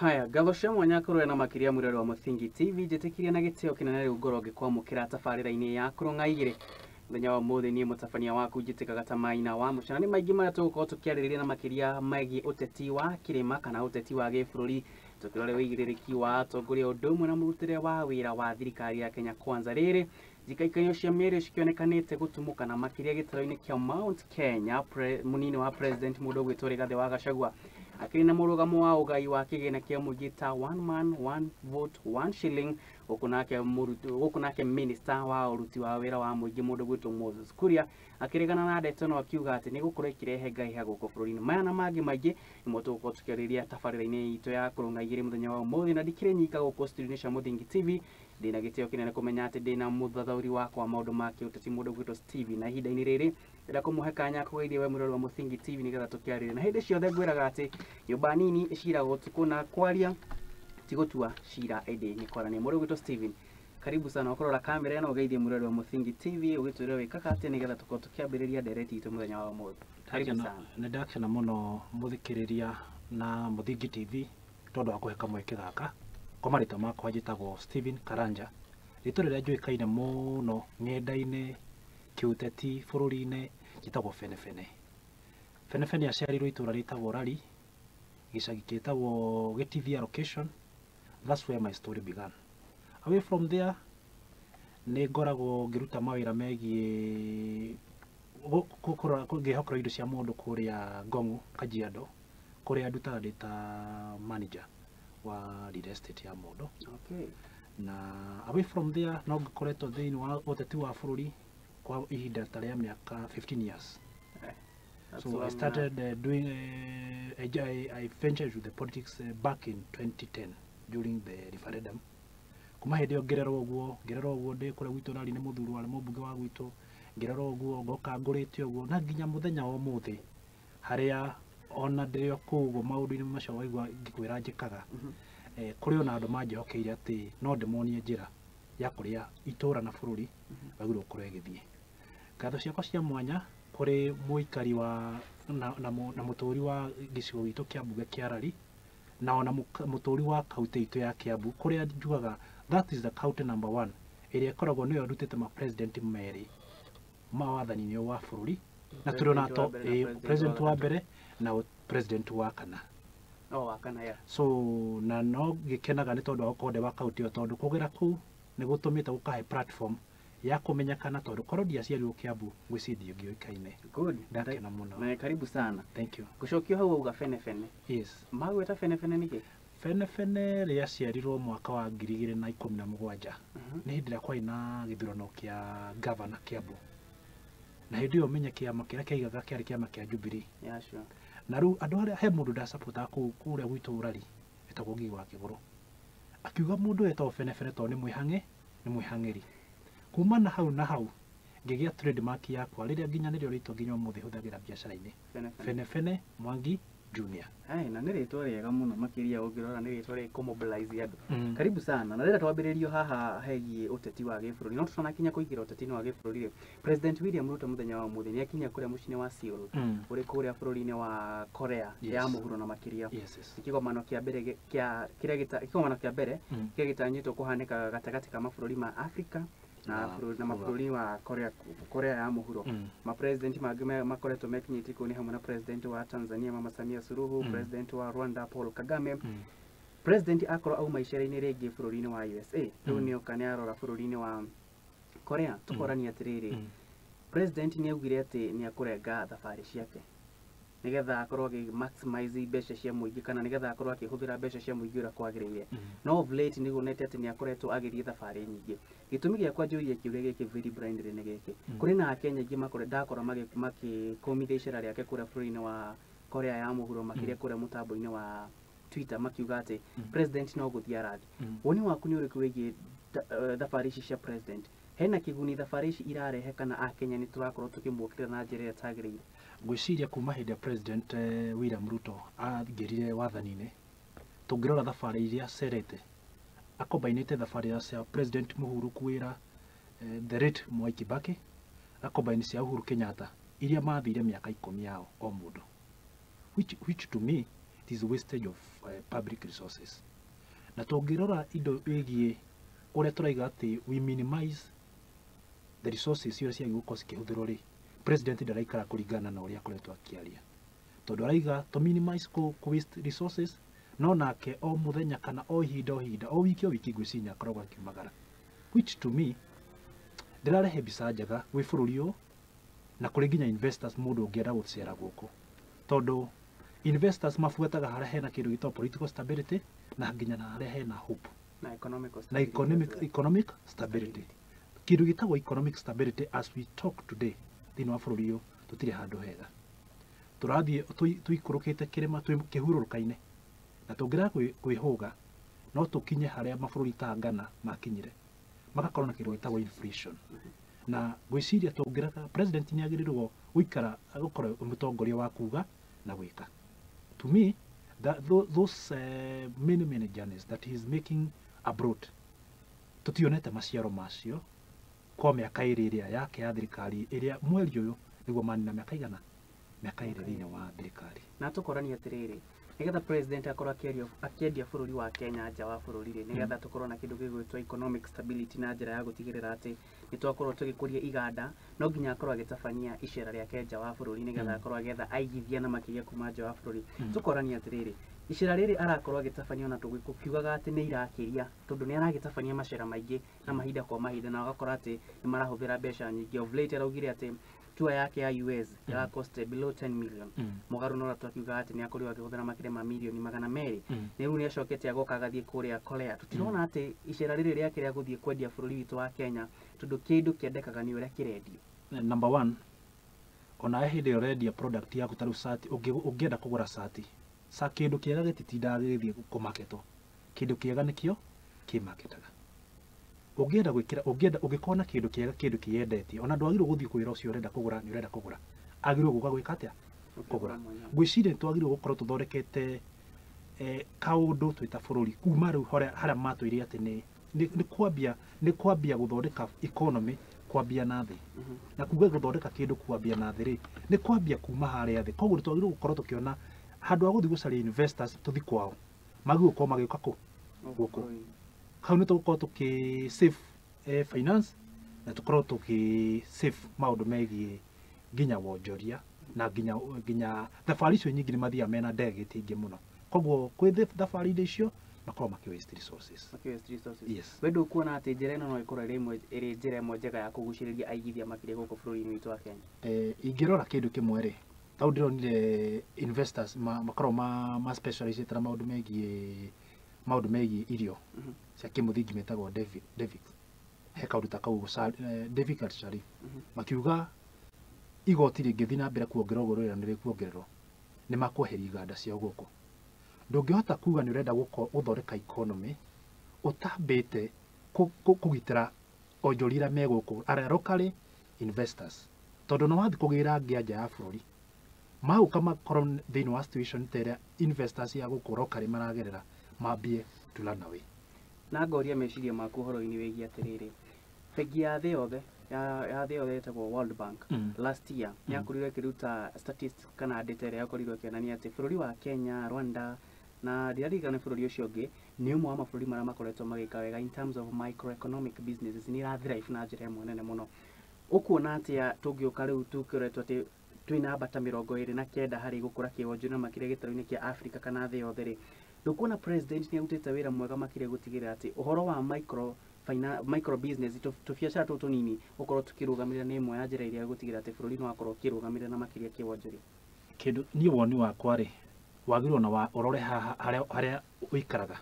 Haya, ngatho cia mwanya kũrũe na makĩria mwĩrore wa Mũthingi TV njĩtĩkirie na gĩtĩo kĩnene rĩu ngorwo ngĩkwamũkĩra tabarĩra-inĩ ya kũrũng'a igĩrĩ mũthenya wa ũmũthĩ. Niĩ mũtabania waku njĩtĩkaga ta Maina wa Mũcana. Nĩ maingĩ marĩa tũgũkorwo tũkĩarĩrĩria na makĩria megiĩ ũteti wa kĩrĩma kana ũteti wa gĩbũrũri, tũkĩrore ũigĩrĩrĩki wa atongoria ũndũ ũmwe na mũrutĩre wa wĩra wa thirikari ya Kenya Kwanza. Rĩrĩ njikaikainio cia mĩario cikĩonekanĩte gũtumũka na makĩria gĩtaro-inĩ kĩa Mount Kenya, mũnini wa president mũndũ ũgwĩtwo Rigathĩ wa Gachagua akĩrĩ na mũrũgamo wa ũgai wa kĩgĩna kĩa mũingĩ ta one man one vote one shilling, gũkũ nake gũkũ nake minister wa ũruti wa wĩra wa mũingĩ mũndũ ũgwĩtwo Moses Kuria akĩregana na ndeto ĩno akiuga atĩ nĩ gũkorwo ĩkĩrehe ngahĩha gũkũ bũrũri-inĩ. Maya na mangĩ maingĩ nĩmo tũgũkorwo tũkĩarĩrĩria tabarĩra-inĩ itũ ya kũrũng'a igĩrĩ mũthenya wa ũmũthĩ, na ndikĩrĩ nyika gũkũ studio-inĩ cia Mũthingi TV. Ndĩna gĩtĩo kĩnene kũmenya atĩ ndĩna mũthathaũri wakwa maũndũ ma kĩũteti mũndũ ũgwĩtwo Steve, na ihinda-inĩ rĩrĩ ndĩrenda kũmũhe kanya kũgeithia we mwĩrori wa Mũthingi TV nĩgetha tũkĩarĩrie. Na hĩndĩ ciothe ngwĩraga atĩ nyũmba nini ĩciragwo ũtukũ na kwaria ti gũtua cira ĩndĩ nĩ kwarania. Mũndũ ũgwĩtwo Steven, karibu sana, ũkũrora kamera ĩno ũgeithie mwĩrori wa Mũthingi TV ũgĩtwĩre wĩkaga atĩa nĩgetha tũkorwo tũkĩambĩrĩria ndereti itũ mũthenya wa ũmũthĩ. Karibu sana. Nĩ ndakena mũno mũthikĩrĩria na Mũthingi TV tondũ wa kũhe kamweke gaka. Kwa marĩtwa makwa njĩtagwo Steven Karanja, rĩtwa rĩrĩa njũĩkaine mũno ng'enda-inĩ kĩũteti bũrũri-inĩ njĩtagwo Benebene. Benebene aciarirwo itũra rĩtagwo Rari, gĩcagi gĩtagwo Gĩtithia location. That's where my story began. Away from there nĩ ngoragwo ngĩruta mawĩra megiĩ ngĩhokera indo cia mũndũ kũrĩa Ngong'u, Kajiado, kũrĩa ndutaga ndĩ ta manager wa real estate ya mũndũ. Na away from there no ngoretwo thĩinĩ wa ũteti wa bũrũri kwa ihinda ta rĩa mĩaka 15 years. That's So I long started doing I ventured into the politics back in 2010 during the referendum. Kuma hĩndĩ ĩyo ngĩrerwo ũguo, ngĩrerwo ũguo ndĩ kũrĩa gwitũ rari nĩ mũthuri warĩ mũmbunge wa gwitũ, ngĩrerwo ũguo ngoka ngũrĩte ũguo na nginya mũthenya wa ũmũthĩ harĩa ona ndĩrĩ o kũu ũguo maũndũ-inĩ macio waigua ngĩkwĩra njĩkaga. Kũrĩ ona andũ manjĩhokeire atĩ no ndĩmonie njĩra ya kũrĩa itũra na bũrũri wagĩrĩirwo gũkorwo ĩgĩthiĩ. Ngatho ciakwa cia mwanya kũrĩ mũikari wa na mũtũri wa gĩcigo gitũ kĩa mbunge kĩa Rari na ona mũtũri wa kaunti itũ ya Kiambu, kũrĩa njugaga that is the county number one ĩrĩa ĩkoragwo nĩyo ĩrutĩte ma president merĩ ma wathani-inĩ wa bũrũri na tũrĩ ona President wa mbere na president president wa wa mbere na president wa kana. Oh, wa kana, yeah. So na no gĩkenaga nĩ tondũ wa gũkorwo ndĩ wa kaunti ĩyo, tondũ kũgera kũu nĩ gũtũmĩte gũkahe platform ya kũmenyekana, tondũ korwo ndiaciarirwo Kiambu ngwĩciria ndingĩũĩkaine. Good. Ndakena mũno. Na karibu sana. Thank you. Gũcokio hau wauga Benebene. Yes. Magwĩta Benebene nĩkĩ? Benebene rĩaciarirwo mwaka wa 2017. Nĩ hĩndĩ ĩrĩa kwarĩ na gĩthurano kĩa gavana Kiambu, na hĩndĩ ĩyo menye kĩama kĩrĩa kĩaigaga kĩarĩ kĩama kĩa Jubilee. Yeah, sure. Na rĩu andũ arĩa he mũndũ ndacapotaga kũu kũrĩa gwitũ Rari etagwo Ngigi wa Kĩgũrũ, akiuga mũndũ wetagwo Benebene tondũ nĩ mwĩhang'e nĩ mwĩhang'ĩri. Kuma na hau na hau ngĩgĩa trademark yakwa rĩrĩa nginya nĩrĩo rĩtwa nginya ũmũthĩ hũthagĩra biacara-inĩ. Benebene. Benebene Mwangi Junior. Ai, na nĩ rĩtwa rĩega mũno makĩria ũngĩrora nĩ rĩtwa rĩ kũmobilize andũ. Karibu sana. Na rĩrĩa twambĩrĩrio haha hegiĩ ũteti wa gĩbũrũri, no tũtanakinya kũingĩra ũteti-inĩ wa gĩbũrũri rĩ, President William Ruto mũthenya wa ũmũthĩ nĩ akinya kũrĩa mũciĩ-inĩ wa Seoul, ũrĩ kũrĩa bũrũri-inĩ wa Korea ya mũhuro na makĩria. Yes. Nĩ kĩgomano kĩa mbere kĩa kĩrĩa kĩgomano kĩa mbere kĩrĩa gĩtanyĩtwo kũhanĩka gatagatĩ ka mabũrũri ma Afrika na bũrũri na mabũrũri wa Korea ya mũhuro. Ma president mangĩ makoretwo mekinyĩtie kũu nĩ hamwe na president wa Tanzania Mama Samia Suluhu, president wa Rwanda Paul Kagame. President akorwo auma icera-inĩ rĩngĩ bũrũri-inĩ wa USA, rĩu nĩoka nĩ arora bũrũri-inĩ wa Korea. Tũkorania atĩrĩrĩ, president nĩ augire atĩ nĩ akũrenga thabarĩ ciake nĩgetha akorwo akĩ maximize mbeca cia mũingĩ kana nĩgetha akorwo akĩhũthĩra mbeca cia mũingĩ ũrĩa kwagĩrĩire. No of late nĩ wonete atĩ nĩ akoretwo agĩthiĩ thabarĩ nyingĩ. Gĩtũmi gĩakwa njũrie kĩũria gĩkĩ very blindly nĩ gĩkĩ: kũrĩ na Akenya aingĩ makore ndakora makĩkũmithia icera rĩake kũrĩa bũrũri-inĩ wa Korea ya mũhuro, makĩria kũrĩa mũtambo-inĩ wa Twitter, makiuga atĩ president no gũthiĩ arathiĩ. Woni waku nĩ ũrĩkũ wĩgiĩ thabarĩ ici cia president? Hena kĩguni thabarĩ ici irarehe kana Akenya nĩ tũrakorwo tũkĩmuokĩrĩra na njĩra ĩrĩa ĩtagĩrĩire? Ngwĩciria kuma hĩndĩ ya president William Ruto aingĩrire wathani-inĩ, tũngĩrora thabarĩ iria acerete akombainĩte thabarĩ cia president Mũhuru kwĩra the late Mwai Kibaki, akombaini cia Uhuru Kenyatta iria mathire mĩaka 10 yao o mũndũ, which to me It is wastage of public resources. Na tũngĩrora indo ĩgiĩ ũrĩa tũraiga atĩ we minimize the resources iria ciagĩrĩirwo gũkorwo cikĩhũthĩrwo rĩ, president ndaraikara kũringana na ũrĩa akoretwo akĩaria, tondũ araiga to minimize kũ waste resources, no nake o mũthenya kana o ihinda o ihinda, o wiki o wiki, ngwĩciria akoragwo akiumagara, which to me ndĩrarehe mbica njega gwĩ bũrũri ũyũ na kũrĩ nginya investors, mũndũ ũngĩenda gũcera gũkũ, tondũ investors mabuataga harĩa hena kĩndũ gĩtagwo political stability na nginya na harĩa hena hope na economic na stability economic, as well. Economic stability, kĩndũ gĩtagwo economic stability as we talk today thĩinĩ wa bũrũri ũyũ, tũtirĩ handũ hega. Tũrathiĩ tũikũrũkĩte kĩrĩma, twĩ kĩhurũrũka-inĩ, na tũngĩrega kwĩhũga no tũkinye harĩa mabũrũri ta Ghana makinyire, magakorwo na kĩndũ gĩtagwo inflation. Na ngwĩciria tũngĩrega, president nĩ agĩrĩirwo gũikara gũkorwo mũtongoria wa kuga na gwĩka. To me, those many many journeys that he is making abroad, tũtionete maciaro macio kwa mĩaka ĩrĩ ĩrĩa yake ya thirikari, ĩrĩa mweri ũyũ nĩguo manina mĩaka igana, mĩaka 2 thĩinĩ wa thirikari. Na tũkorania atĩrĩrĩ, nĩgetha president akorwo akĩendia bũrũri wa Kenya nja wa bũrũri rĩ, nĩgetha tũkorwo na kĩndũ gĩgwĩtwo economic stability na njĩra ya gũtigĩrĩra atĩ nĩ twakorwo tũgĩkũria iganda, no nginya akorwo agĩtabania icera rĩake nja wa bũrũri nĩgetha akorwo agĩetha aigithia na makĩria kuma nja wa bũrũri. Tũkorania atĩrĩrĩ, icera rĩrĩ arakorwo agĩtabania, ona tũkiugaga atĩ nĩ irakĩria, tondũ nĩ aragĩtabania macera maingĩ na mahinda kwa mahinda, na ũgakora atĩ nĩ marahũthĩra mbeca nyingĩ. Of late araugire atĩ tour yake ya US ĩracost below 10 million, mũgarũ na ũrĩa twakiugaga atĩ nĩ akorirwo akĩhũthĩra makĩria ma mirioni 200. Nĩ rĩu nĩ acokete agoka agathiĩ kũrĩa Korea. Tũtirona atĩ icera rĩrĩ rĩake rĩa gũthiĩ kwendia bũrũri witũ wa Kenya, tondũ kĩndũ kĩendekaga nĩ ũrĩa kĩrendio. Number one, ona hĩndĩ ĩrĩa ũrendia product yaku, ta rĩu cati, ũngĩenda kũgũra cati sa, kĩndũ kĩega gĩtitindaga gĩgĩthiĩ kũmaketwo, kĩndũ kĩega nĩkĩo kĩmaketaga. Ũngĩenda gwĩkĩra, ũngĩenda, ũngĩkorwo na kĩndũ kĩega, kĩndũ kĩyendetie, ona ndwagĩrĩirwo gũthiĩ kwĩra ũcio ũrenda kũgũra nĩ ũrenda kũgũra, agĩrĩirwo gũka gwĩka atĩa? Kũgũra. Ngwĩciria nĩ twagĩrĩirwo gũkorwo tũthondekete kaũndũ twĩ ta bũrũri kuma rĩu harĩa matwĩrire atĩ nĩ kwambia gũthondeka economy kwambia na thĩ. Na kuga gũthondeka kĩndũ kwambia na thĩ rĩ, nĩ kwambia kuma harĩa thĩ. Koguo nĩ twagĩrĩirwo gũkorwo tũkĩona handũ ha gũthiĩ gũcaria investors tũthi kwao, magĩrĩirwo gũkorwo magĩũka kũ gũkũ. Hau nĩ tũgũkorwo tũkĩ save finance na tũkorwo tũkĩ save maũndũ megiĩ nginya wonjoria na nginya thabarĩ icio nyingĩ nĩ mathiaga mena ndege ingĩ mũno, koguo kwĩ thabarĩ-inĩ icio makoragwo makĩ waste resources. Makĩ waste resources. Yes. We ndũkuona atĩ njĩra ĩno no ĩkorwo ĩrĩ njĩra ĩmwe njega ya kũgucĩrĩria aigithia makĩria gũkũ bũrũri-inĩ witũ wa Kenya? Ingĩrora kĩndũ kĩmwe rĩ, tau ndĩronire investors makoragwo ma specialized na maũndũ megiĩ irio cia kĩmũthingi metagwo David, he kaũndũ ta kau, David Sharif, makiuga igoti rĩngĩthiĩ na mbere kuongererwo ũguo rĩrĩa nĩ rĩkuongererwo, nĩ makweheria iganda ciao gũkũ. Ndũngĩhota kuga nĩ ũrenda gũthondeka economy ũtambĩte kũgitĩra onjoria arĩa me gũkũ, arĩa local investors, tondũ no wathiĩ kũgĩra angĩ nja ya bũrũri magũka makorwo thĩinĩ wa situation ta ĩrĩa investors ya gũkũ locally maragerera, mambie to run away. Na ngoria meciria maku ũhoro-inĩ wĩgiĩ atĩrĩrĩ, bengi ya thĩ yothe ya thĩ yothe ĩtagwo World Bank, last year nĩ yakorirwo ĩkĩruta statistics kana data ĩrĩa yakorirwo ĩkĩonania atĩ bũrũri wa Kenya, Rwanda na ndiraririkana nĩ bũrũri ũcio ũngĩ, nĩ ũmwe wa mabũrũri marĩa makoretwo magĩka wega in terms of microeconomic businesses, nĩ ira thrive na njĩra ĩmwe nene mũno. Ũkuona atĩa tũngĩũka rĩu tũkĩoretwo atĩ twĩ namba ta 29 harĩ gũkũra kĩwonjoria na makĩria gĩtarũ-inĩ kĩa Africa kana thĩ yothe rĩ, ndũkuona president nĩ arutĩte wĩra mwega makĩria gũtigĩrĩra atĩ ũhoro wa micro business, tũbiacara tũtũ tũnini, gũkorwo tũkĩrũgamĩrĩra nĩ ĩmwe ya njĩra iria gũtigĩrĩra atĩ bũrũri nĩ wakorwo ũkĩrũgamĩrĩra na makĩria kĩwonjoria? Kĩndũ niĩ woni wakwa rĩ, wagĩrĩirwo na wa ũrore haha harĩa ũikaraga.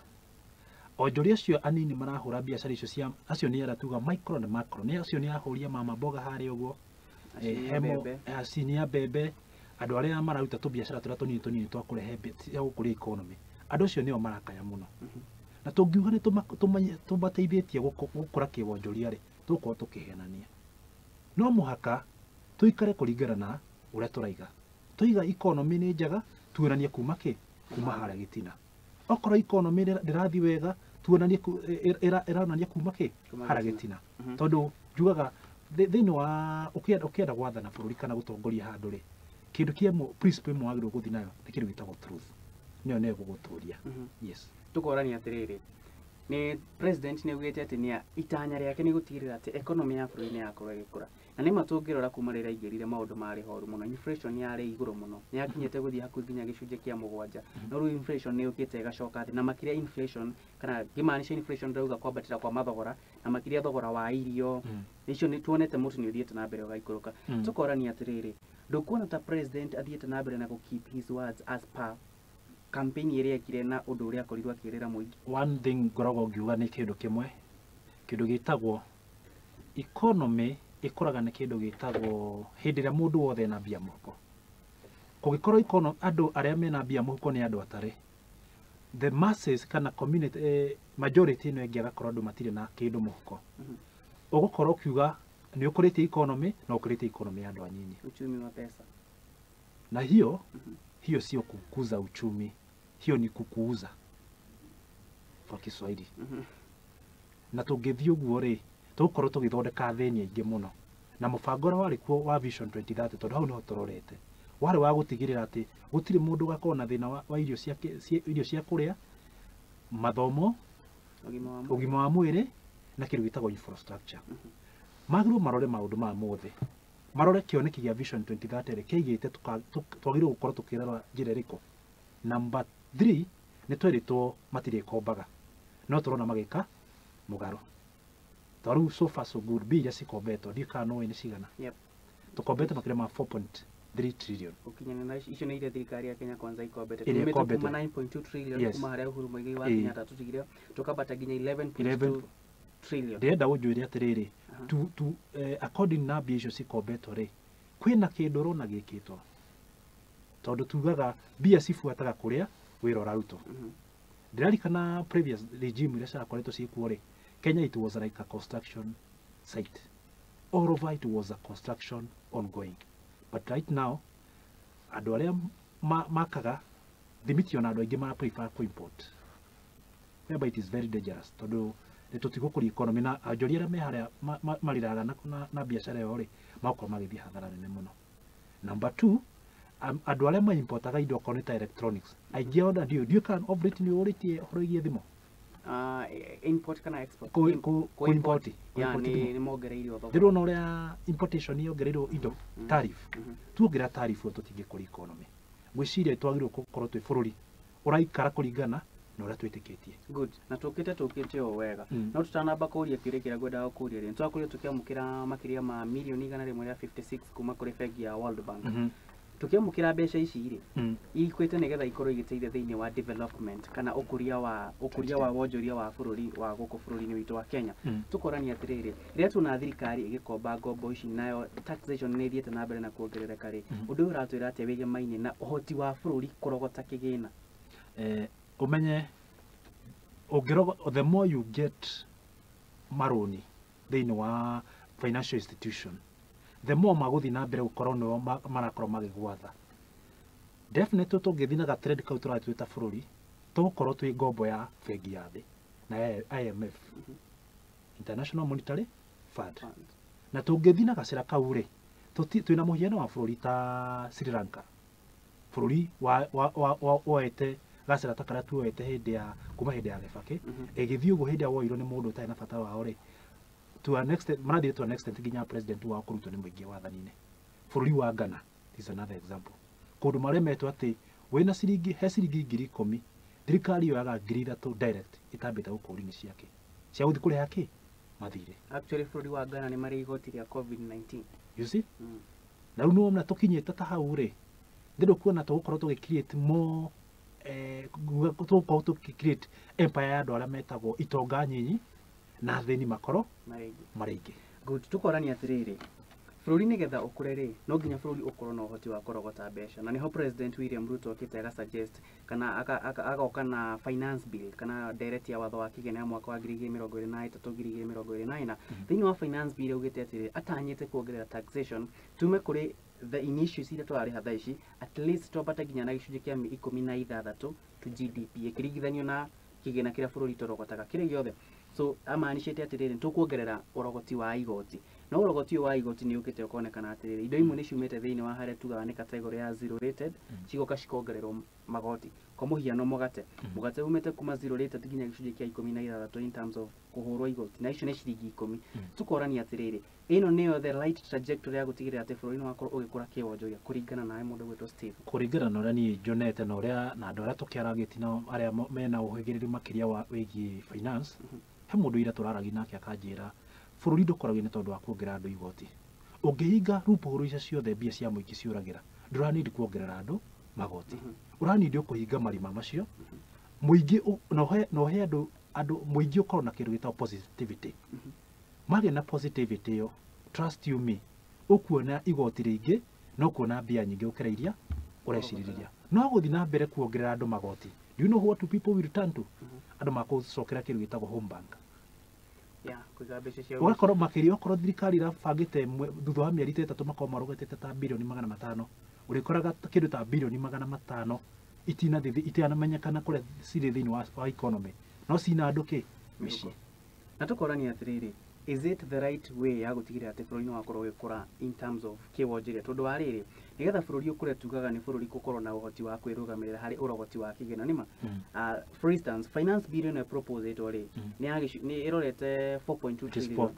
Onjoria acio anini marahũra biacara icio cia acio nĩ arĩa tuga micro na macro, nĩ acio nĩ ahũri a mama mboga harĩa ũguo. Acio nĩ a hemo mbembe. Acio nĩ a mbembe, andũ arĩa mararuta tũbiacara tũrĩa tũnini tũnini twa kũrehe cia gũkũria economy, andũ acio nĩo marakaya mũno. Na tũngiuga nĩ tũmateithĩtie gũkũra kĩwonjoria rĩ, tũgũkorwo tũkĩhenania. No mũhaka tũikare kũringana na ũrĩa tũraiga. Twaiga economy nĩ njega, tuonanie kuma kĩ kuma harĩa gĩtina. Okorwo economy ndĩrathiĩ wega, tuonanie ĩronania kuma kĩ Kuma harĩa gĩtina. Gĩtina. Tondũ njugaga thĩinĩ wa ũkĩenda gwathana bũrũri kana gũtongoria handũ rĩ, kĩndũ kĩmwe, principle ĩmwe wagĩrĩirwo gũthiĩ nayo nĩ kĩndũ gĩtagwo truth. nĩyo nĩyo ĩgũgũtũria. Yes. Tũkorania atĩrĩrĩ, nĩ president nĩ augĩte atĩ nĩ itanya rĩake nĩ gũtigĩrĩra atĩ economy ya bũrũri nĩ yakorwo ĩgĩkũra, na nĩma tũngĩrora kuma rĩrĩa aingĩrire maũndũ marĩ horu mũno, inflation yarĩ igũrũ mũno, nĩ yakinyĩte gũthiĩ hakuhĩ nginya gĩcunjĩ kĩa 7, no rĩu inflation nĩ yũkĩte ĩgacoka thĩ, na makĩria inflation kana ngĩmaanisha inflation ndĩrauga kwambatĩra kwa mathogora, na makĩria thogora wa irio icio nĩ tuonete mũtu nĩ ũthiĩte na mbere ũgaikũrũka. Tũkorania atĩrĩrĩ, ndũkuona ta president athiĩte na mbere na gũ keep his words as per campaign ĩrĩa ekire na ũndũ ũrĩa akorirwo akĩrĩra mũingĩ? One thing ngoragwo ngiuga nĩ kĩndũ kĩmwe, kĩndũ gĩtagwo economy ĩkũraga nĩ kĩndũ gĩtagwo hĩndĩ ĩrĩa mũndũ wothe ena mbia mũhuko. Kũngĩkorwo andũ arĩa mena mbia mũhuko nĩ andũ atarĩ, the masses kana community, majority ĩno ĩngĩ agakorwo andũ matirĩ na kĩndũ mũhuko, ũgũkorwo ũkiuga nĩ ũkũrĩtie economy na ũkũrĩtie economy ya andũ anyinyi. Uchumi wa pesa. Na hiyo hiyo sio kukuza uchumi, hiyo ni kukuuza kwa Kiswahili. Na tũngĩthiĩ ũguo rĩ, tũgũkorwo tũgĩthondeka athĩni aingĩ mũno, na mũbango ũrĩa warĩ kuo wa Vision 2030, tondũ hau nĩho tũrorete, warĩ wa gũtigĩrĩra atĩ gũtirĩ mũndũ ũgakorwo na thĩna wa irio cia kũrĩa, mathomo, ũgima wa mwĩrĩ na kĩndũ gĩtagwo infrastructure. Magĩrĩirwo marore maũndũ maya mothe, marore kĩoneki gĩa Vision 2030 rĩ kĩigĩte twagĩrĩirwo gũkorwo tũkĩrora njĩra ĩrĩkũ. Number 3, nĩ twerĩtwo matirĩkombaga, no tũrona magĩka mũgarũ. Tondũ rĩu so far so good, mbia iria cikombetwo ndiũĩ kana no nĩ cigana. Tũkombete makĩria ma 4.3 trillion. Gũkinyana na icio nĩ iria thirikari ya Kenya Kwanza ikombete. Ĩrĩa Tumĩte ĩkombete. kuma 9.2 trillion kuma harĩa Uhuru Muigai wa Kenyatta tũtigire, tũkambata nginya 11.2 trillion. Ndĩrenda ũnjĩre atĩrĩrĩ, according na mbia icio cikombetwo rĩ, kwĩna kĩndũ ũrona gĩkĩtwo? Tondũ tugaga mbia cibuataga kũrĩa wĩra ũrarutwo. Ndĩrarikana previous regime iria cirakoretwo ciĩkuo rĩ, Kenya it was like a construction site. All over it was a construction ongoing. But right now, andũ arĩa makaga thimiti ona andũ aingĩ mara prefer kũ-import. Whereby it is very dangerous tondũ nĩ tũtigũkũria economy na onjoria arĩa me harĩa mariraga na biacara ĩyo rĩ, magakorwo magĩthiĩ hathara nene mũno. Number 2, andũ arĩa ma-importaga indo okorwo nĩ ta electronics, aingĩ ona ndiũĩ kana of late nĩ ũrĩtie ũhoro wĩgiĩ thimũ. Import kana export? Kũ-import. Ya, Kũ-import thimũ. Nĩ mongereirio thogora. Ndĩrona ũrĩa importation yongereirwo indo, tariff. Tuongerera tariff tũtingĩkũria economy. Ngwĩciria twagĩrĩirwo gũkorwo twĩ bũrũri ũraikara kũringana na ũrĩa twĩtĩkĩtie. Good. Na tũkĩte o wega. No tũtanamba kũria kĩũria kĩrĩa ngwendaga kũria rĩ, nĩtwakorirwo tũkĩamũkĩra makĩria ma mirioni igana rĩmwe rĩa 56 kuma kũrĩ bengi ya World Bank. Tũkĩamũkĩra mbeca ici rĩ, ikwĩte nĩgetha ikorwo igĩteithia thĩinĩ wa development kana ũkũria wa wonjoria wa bũrũri wa gũkũ bũrũri-inĩ witũ wa Kenya. Tũkorania atĩrĩrĩ, rĩrĩa tuona thirikari ĩgĩkomba ngombo ici nayo taxation nĩ ĩthiĩte na mbere na kuongerereka rĩ, ũndũ ũyũ ũratwĩra atĩa wĩgemaine na ũhoti wa bũrũri kũrogota kĩgĩna? Ũmenye ũngĩrogo, the more you get marũni thĩinĩ wa financial institution, the more magũthiĩ na mbere gũkorwo nĩo marakorwo magĩgwatha. Definitely tũngĩthiĩ na ga trend kau tũrathiĩ twĩ ta bũrũri, tũgũkorwo twĩ ngombo ya bengi ya thĩ na IMF, International Monetary Fund. Fund. Na tũngĩthiĩ na gacĩra kau rĩ, twĩna mũhiano wa bũrũri ta Sri Lanka, bũrũri woete gacĩra ta karĩa tuoete hĩndĩ ya kuma hĩndĩ ya Kibaki, ĩgĩthiĩ ũguo hĩndĩ ĩrĩa woirwo nĩ mũndũ ũtarĩ na bata wao rĩ, to an extent, marathiĩ to an extent nginya president wao kũrutwo nĩ mũingĩ wathani-inĩ. Bũrũri wa Ghana is another example. Kũndũ maremetwo atĩ wĩna ciringi, he ciringi 10,000, thirikari yoyaga 3,000 direct ĩtambĩte gũkũria nĩ ciake cia gũthiĩ kũrĩha kĩ mathirĩ. Actually bũrũri wa Ghana nĩ marĩ igoti rĩa COVID-19. You see? Na rĩu nĩwona tũkinyĩte ta hau rĩ, ndĩrĩ kuona tũgũkorwo tũgĩ create more, tũgũkorwo tũgĩ create empire ya andũ arĩa metagwo itonga nyinyi na athĩni makorwo marĩ aingĩ. Marĩ aingĩ. Good. Tũkorania atĩrĩrĩ, bũrũri nĩgetha ũkũre rĩ, no nginya bũrũri ũkorwo na ũhoti wa kũrogota mbeca, na nĩho President William Ruto okĩte aga suggest kana agoka na finance bill kana ndereti ya watho wa kĩgĩna ya mwaka wa 2023 2024. Thĩinĩ wa finance bill augĩte atĩrĩrĩ, atanyĩte kuongerera taxation tume kũrĩ the initiatives iria tũrarĩha thaa ici, at least twambate nginya na gĩcunjĩ kĩa 16 to GDP ĩkĩringithanio na kĩgĩna kĩrĩa bũrũri tũrogotaga kĩrĩ gĩothe. So amaanishĩte atĩrĩrĩ, tũkuongerera ũrogoti wa igoti. No ũrogoti ũyũ wa igoti nĩ ũkĩte ũkonekana atĩrĩrĩ, indo imwe nĩ ciumĩte thĩinĩ wa harĩa tugaga nĩ category ya zero rated, cigoka cikongererwo magoti. Kwa mũhiano mũgate, mũgate umĩte kuma zero rated nginya gĩcunjĩ kĩa 16 in terms of kũhũrwo igoti, na icio nĩ ciringi 10. Tũkorania atĩrĩrĩ, ĩno nĩyo the right trajectory ya gũtigĩrĩra atĩ bũrũri nĩ wakorwo ũgĩkũra kĩwonjoria kũringana nawe mũndũ gwĩtwo Steve? Kũringana na ũrĩa niĩ njonete na ũrĩa na andũ arĩa tũkĩaragĩtie nao arĩa mena ũhĩgĩrĩru makĩria wa wĩgiĩ finance, he mũndũ ira tũraragia nake akanjĩra bũrũri ndũkoragio nĩ tondũ wa kuongerera andũ igoti. Ũngĩhinga loophole icio ciothe mbia cia mũingĩ ciũragĩra, ndũranindi kuongerera andũ magoti, ũranindi kũhinga marima macio mũingĩ, na ũhe andũ mũingĩ ũkorwo na kĩndũ gĩtagwo positivity. Magĩa na positivity ĩyo, trust you me, ũkuona igoti rĩingĩ na ũkuona mbia nyingĩ gũkĩra iria ũrecirĩria. No gũthiĩ na mbere kuongerera andũ magoti, do you know what people will return to? Andũ makũcokera kĩndũ gĩtagwo home bank. Ũgakorwo makĩria okorwo thirikari ĩrabangĩte thutha wa mĩeri 3 makorwo marogetete ta birioni 500, ũrĩkoraga kĩndũ ta birioni 500 itinamenyekana kũrĩa cirĩ thĩinĩ wa economy, no cina andũ kĩ mĩciĩ. Na tũkorania atĩrĩrĩ, is it the right way ya gũtigĩrĩra atĩ bũrũri nĩ wakorwo ũgĩkũra in terms of kĩwonjoria? Tondũ wa rĩrĩ, nĩgetha bũrũri ũkũre tugaga nĩ bũrũri gũkorwo na ũhoti wa kwĩrũgamĩrĩra harĩ ũrogoti wa kĩgĩna, nĩma? For instance, finance bill ĩno ĩproposetwo rĩ, nĩ ĩrorete 4.2 trillion,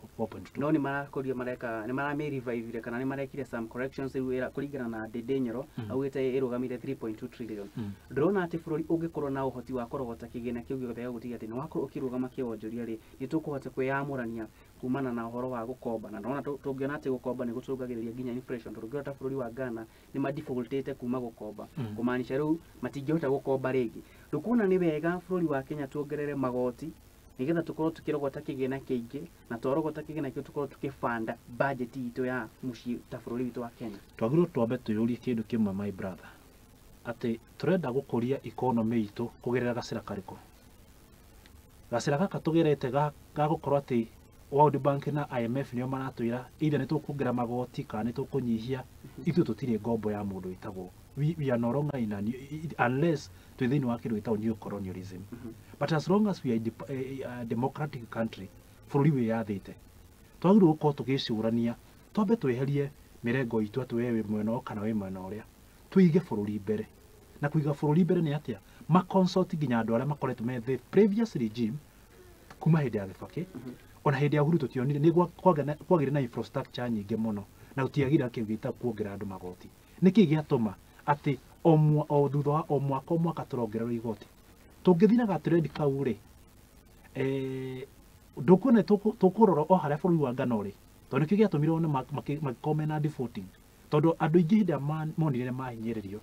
no nĩ marakorio mareka nĩ maramĩ-revivire kana nĩ marekire some corrections rĩu kũringana na Ndindi Nyoro augĩte ĩrũgamĩire 3.2 trillion. Ndĩrona atĩ bũrũri ũngĩkorwo na ũhoti wa kũrogota kĩgĩna kĩu gĩothe gĩa gũtiga atĩ nĩ wakorwo ũkĩrũgama kĩwonjoria rĩ, nĩ tũkũhota kwĩyamũrania kumana na ũhoro wa gũkomba. Na ndona tũngĩona atĩ gũkomba nĩ gũcũngagĩrĩria nginya inflation, tondũ ũngĩrora ta bũrũri wa Ghana nĩ madefaultĩte kuma gũkomba, kũmaanisha rĩu matingĩhota gũkomba rĩngĩ. Ndũkuona nĩ wega bũrũri wa Kenya tuongerere magoti nĩgetha tũkorwo tũkĩrogota kĩgĩna kĩingĩ, na twarogota kĩgĩna kĩu tũkorwo tũkĩbanda budget itũ ya mũciĩ ta bũrũri witũ wa Kenya? Twagĩrĩirwo twambe twĩyũrie kĩndũ kĩmwe, my brother, atĩ tũrenda gũkũria economy itũ kũgerera gacĩra karĩkũ? Gacĩra gaka tũgerete ga gũkorwo atĩ World Bank na IMF nĩo maratwĩra either nĩ tũkuongerera magoti kana nĩ tũkũnyihia, ithuĩ tũtirĩ ngombo ya mũndũ wĩtagwo, we are no longer in a new, unless twĩ thĩinĩ wa kĩndũ gĩtagwo new colonialism. But as long as we are a democratic country, bũrũri wĩyathĩte, twagĩrĩirwo gũkorwo tũgĩcũrania twambe tweherie mĩrengo itũ atĩ we wĩ mwena ũyũ kana wĩ mwena ũrĩa, tũige bũrũri mbere. Na kũiga bũrũri mbere nĩ atĩa? Maconsult nginya andũ arĩa makoretwo me the previous regime kuma hĩndĩ ya Kibaki, ona hĩndĩ ya Uhuru tũtionire nĩ kwagĩire na infrastructure nyingĩ mũno, na gũtiagĩire kĩndũ gĩtagwo kuongerera andũ magoti. Nĩkĩ gĩatũma atĩ o thutha wa o mwaka o mwaka tũrongererwo igoti? Tũngĩthiĩ na gatrend kau rĩ, ndũkuona tũkũrora o harĩa bũrũri wa Ghana ũrĩ, tondũ nĩkĩo gĩatũmire one magĩkorwo mena defaulting, tondũ andũ aingĩ hĩndĩ ĩrĩa monire nĩ mahinyĩrĩrio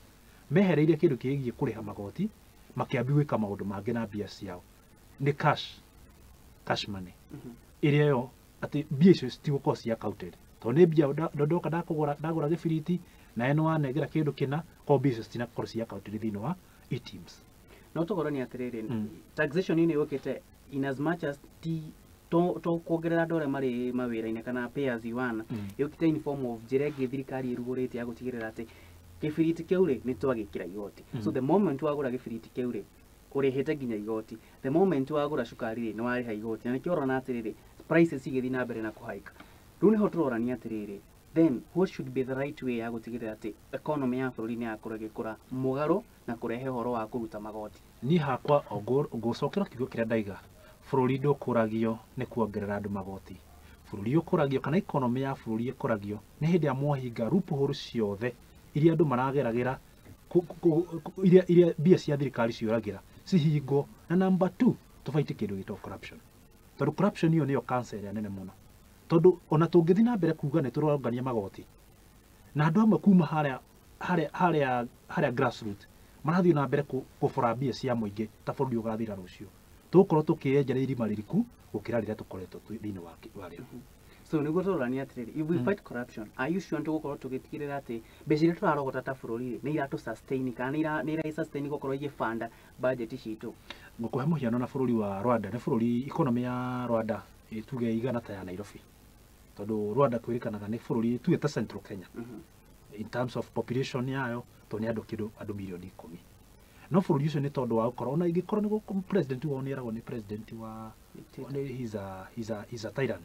mehereirie kĩndũ kĩgiĩ kũrĩha magoti, makĩambia gwĩka maũndũ mangĩ na mbia ciao, nĩ cash money ĩrĩa yo atĩ mbia icio citigũkorwo ci accounted, tondũ nĩ mbia ndoka ndagũra gĩbiriti nawe nĩ wanengera kĩndũ kĩna, koguo mbia icio citinakorwo ci accounted thĩinĩ wa eTIMS. No tũkorwo atĩrĩrĩ, taxation ĩno yũkĩte in as much as ti to kuongerera andũ arĩa marĩ mawĩra-inĩ kana pay as you earn, yũkĩte in form of njĩra ĩngĩ thirikari ĩrugũrĩte ya gũtigĩrĩra atĩ gĩbiriti kĩu rĩ nĩ twagĩkĩra igoti. So the moment wagũra gĩbiriti kĩu rĩ, ũrĩhĩte nginya igoti. The moment wagũra cukari rĩ, nĩ warĩha igoti. Na nĩkĩo ũrona atĩrĩrĩ, prices igĩthiĩ na mbere na kũhaika. Rĩu nĩho tũrorania atĩrĩrĩ, then what should be the right way ya gũtigĩrĩra atĩ economy ya bũrũri nĩ yakorwo ĩgĩkũra mũgarũ na kũrehe ũhoro wa kũruta magoti? Niĩ hakwa ngũcokera kiugo kĩrĩa ndaiga, bũrũri ndũkũragio nĩ kuongerera andũ magoti. Bũrũri ũkũragio kana economy ya bũrũri ĩkũragio nĩ hĩndĩ ya mwahinga loophole ciothe iria andũ marageragĩra, iria mbia cia thirikari ciũragĩra cihingwo. Na number 2, tũbaite kĩndũ gĩtagwo corruption, tondũ corruption ĩyo nĩyo cancer ĩrĩa nene mũno, tondũ ona tũngĩthiĩ na mbere kuga nĩ tũrongania magoti na andũ amwe kuma harĩa grassroots marathiĩ na mbere kũbora mbia cia mũingĩ ta bũrũri ũgathira rũciũ, tũgũkorwo tũkĩenjera irima rĩriku gũkĩra rĩrĩa tũkoretwo thĩinĩ warĩo. So nĩguo tũrorania atĩrĩrĩ, if we fight corruption, are you sure tũgũkorwo tũgĩtigĩrĩra atĩ mbeca iria tũrarogota ta bũrũri rĩ, nĩ iratũ sustain kana nĩ ira sustain gũkorwo igĩbanda budget citũ? Ngũkũhe mũhiano na bũrũri wa Rwanda. Nĩ bũrũri economy ya Rwanda tuge igana ta ya Nairobi, tondũ Rwanda kwĩrĩkanaga nĩ bũrũri tuge ta Central Kenya in terms of population yayo, tondũ nĩ andũ kĩndũ andũ milioni 10. No bũrũri ũcio nĩ tondũ wa gũkorwo ona ingĩkorwo nĩ president wao nĩ eragwo nĩ president wa he's a tyrant.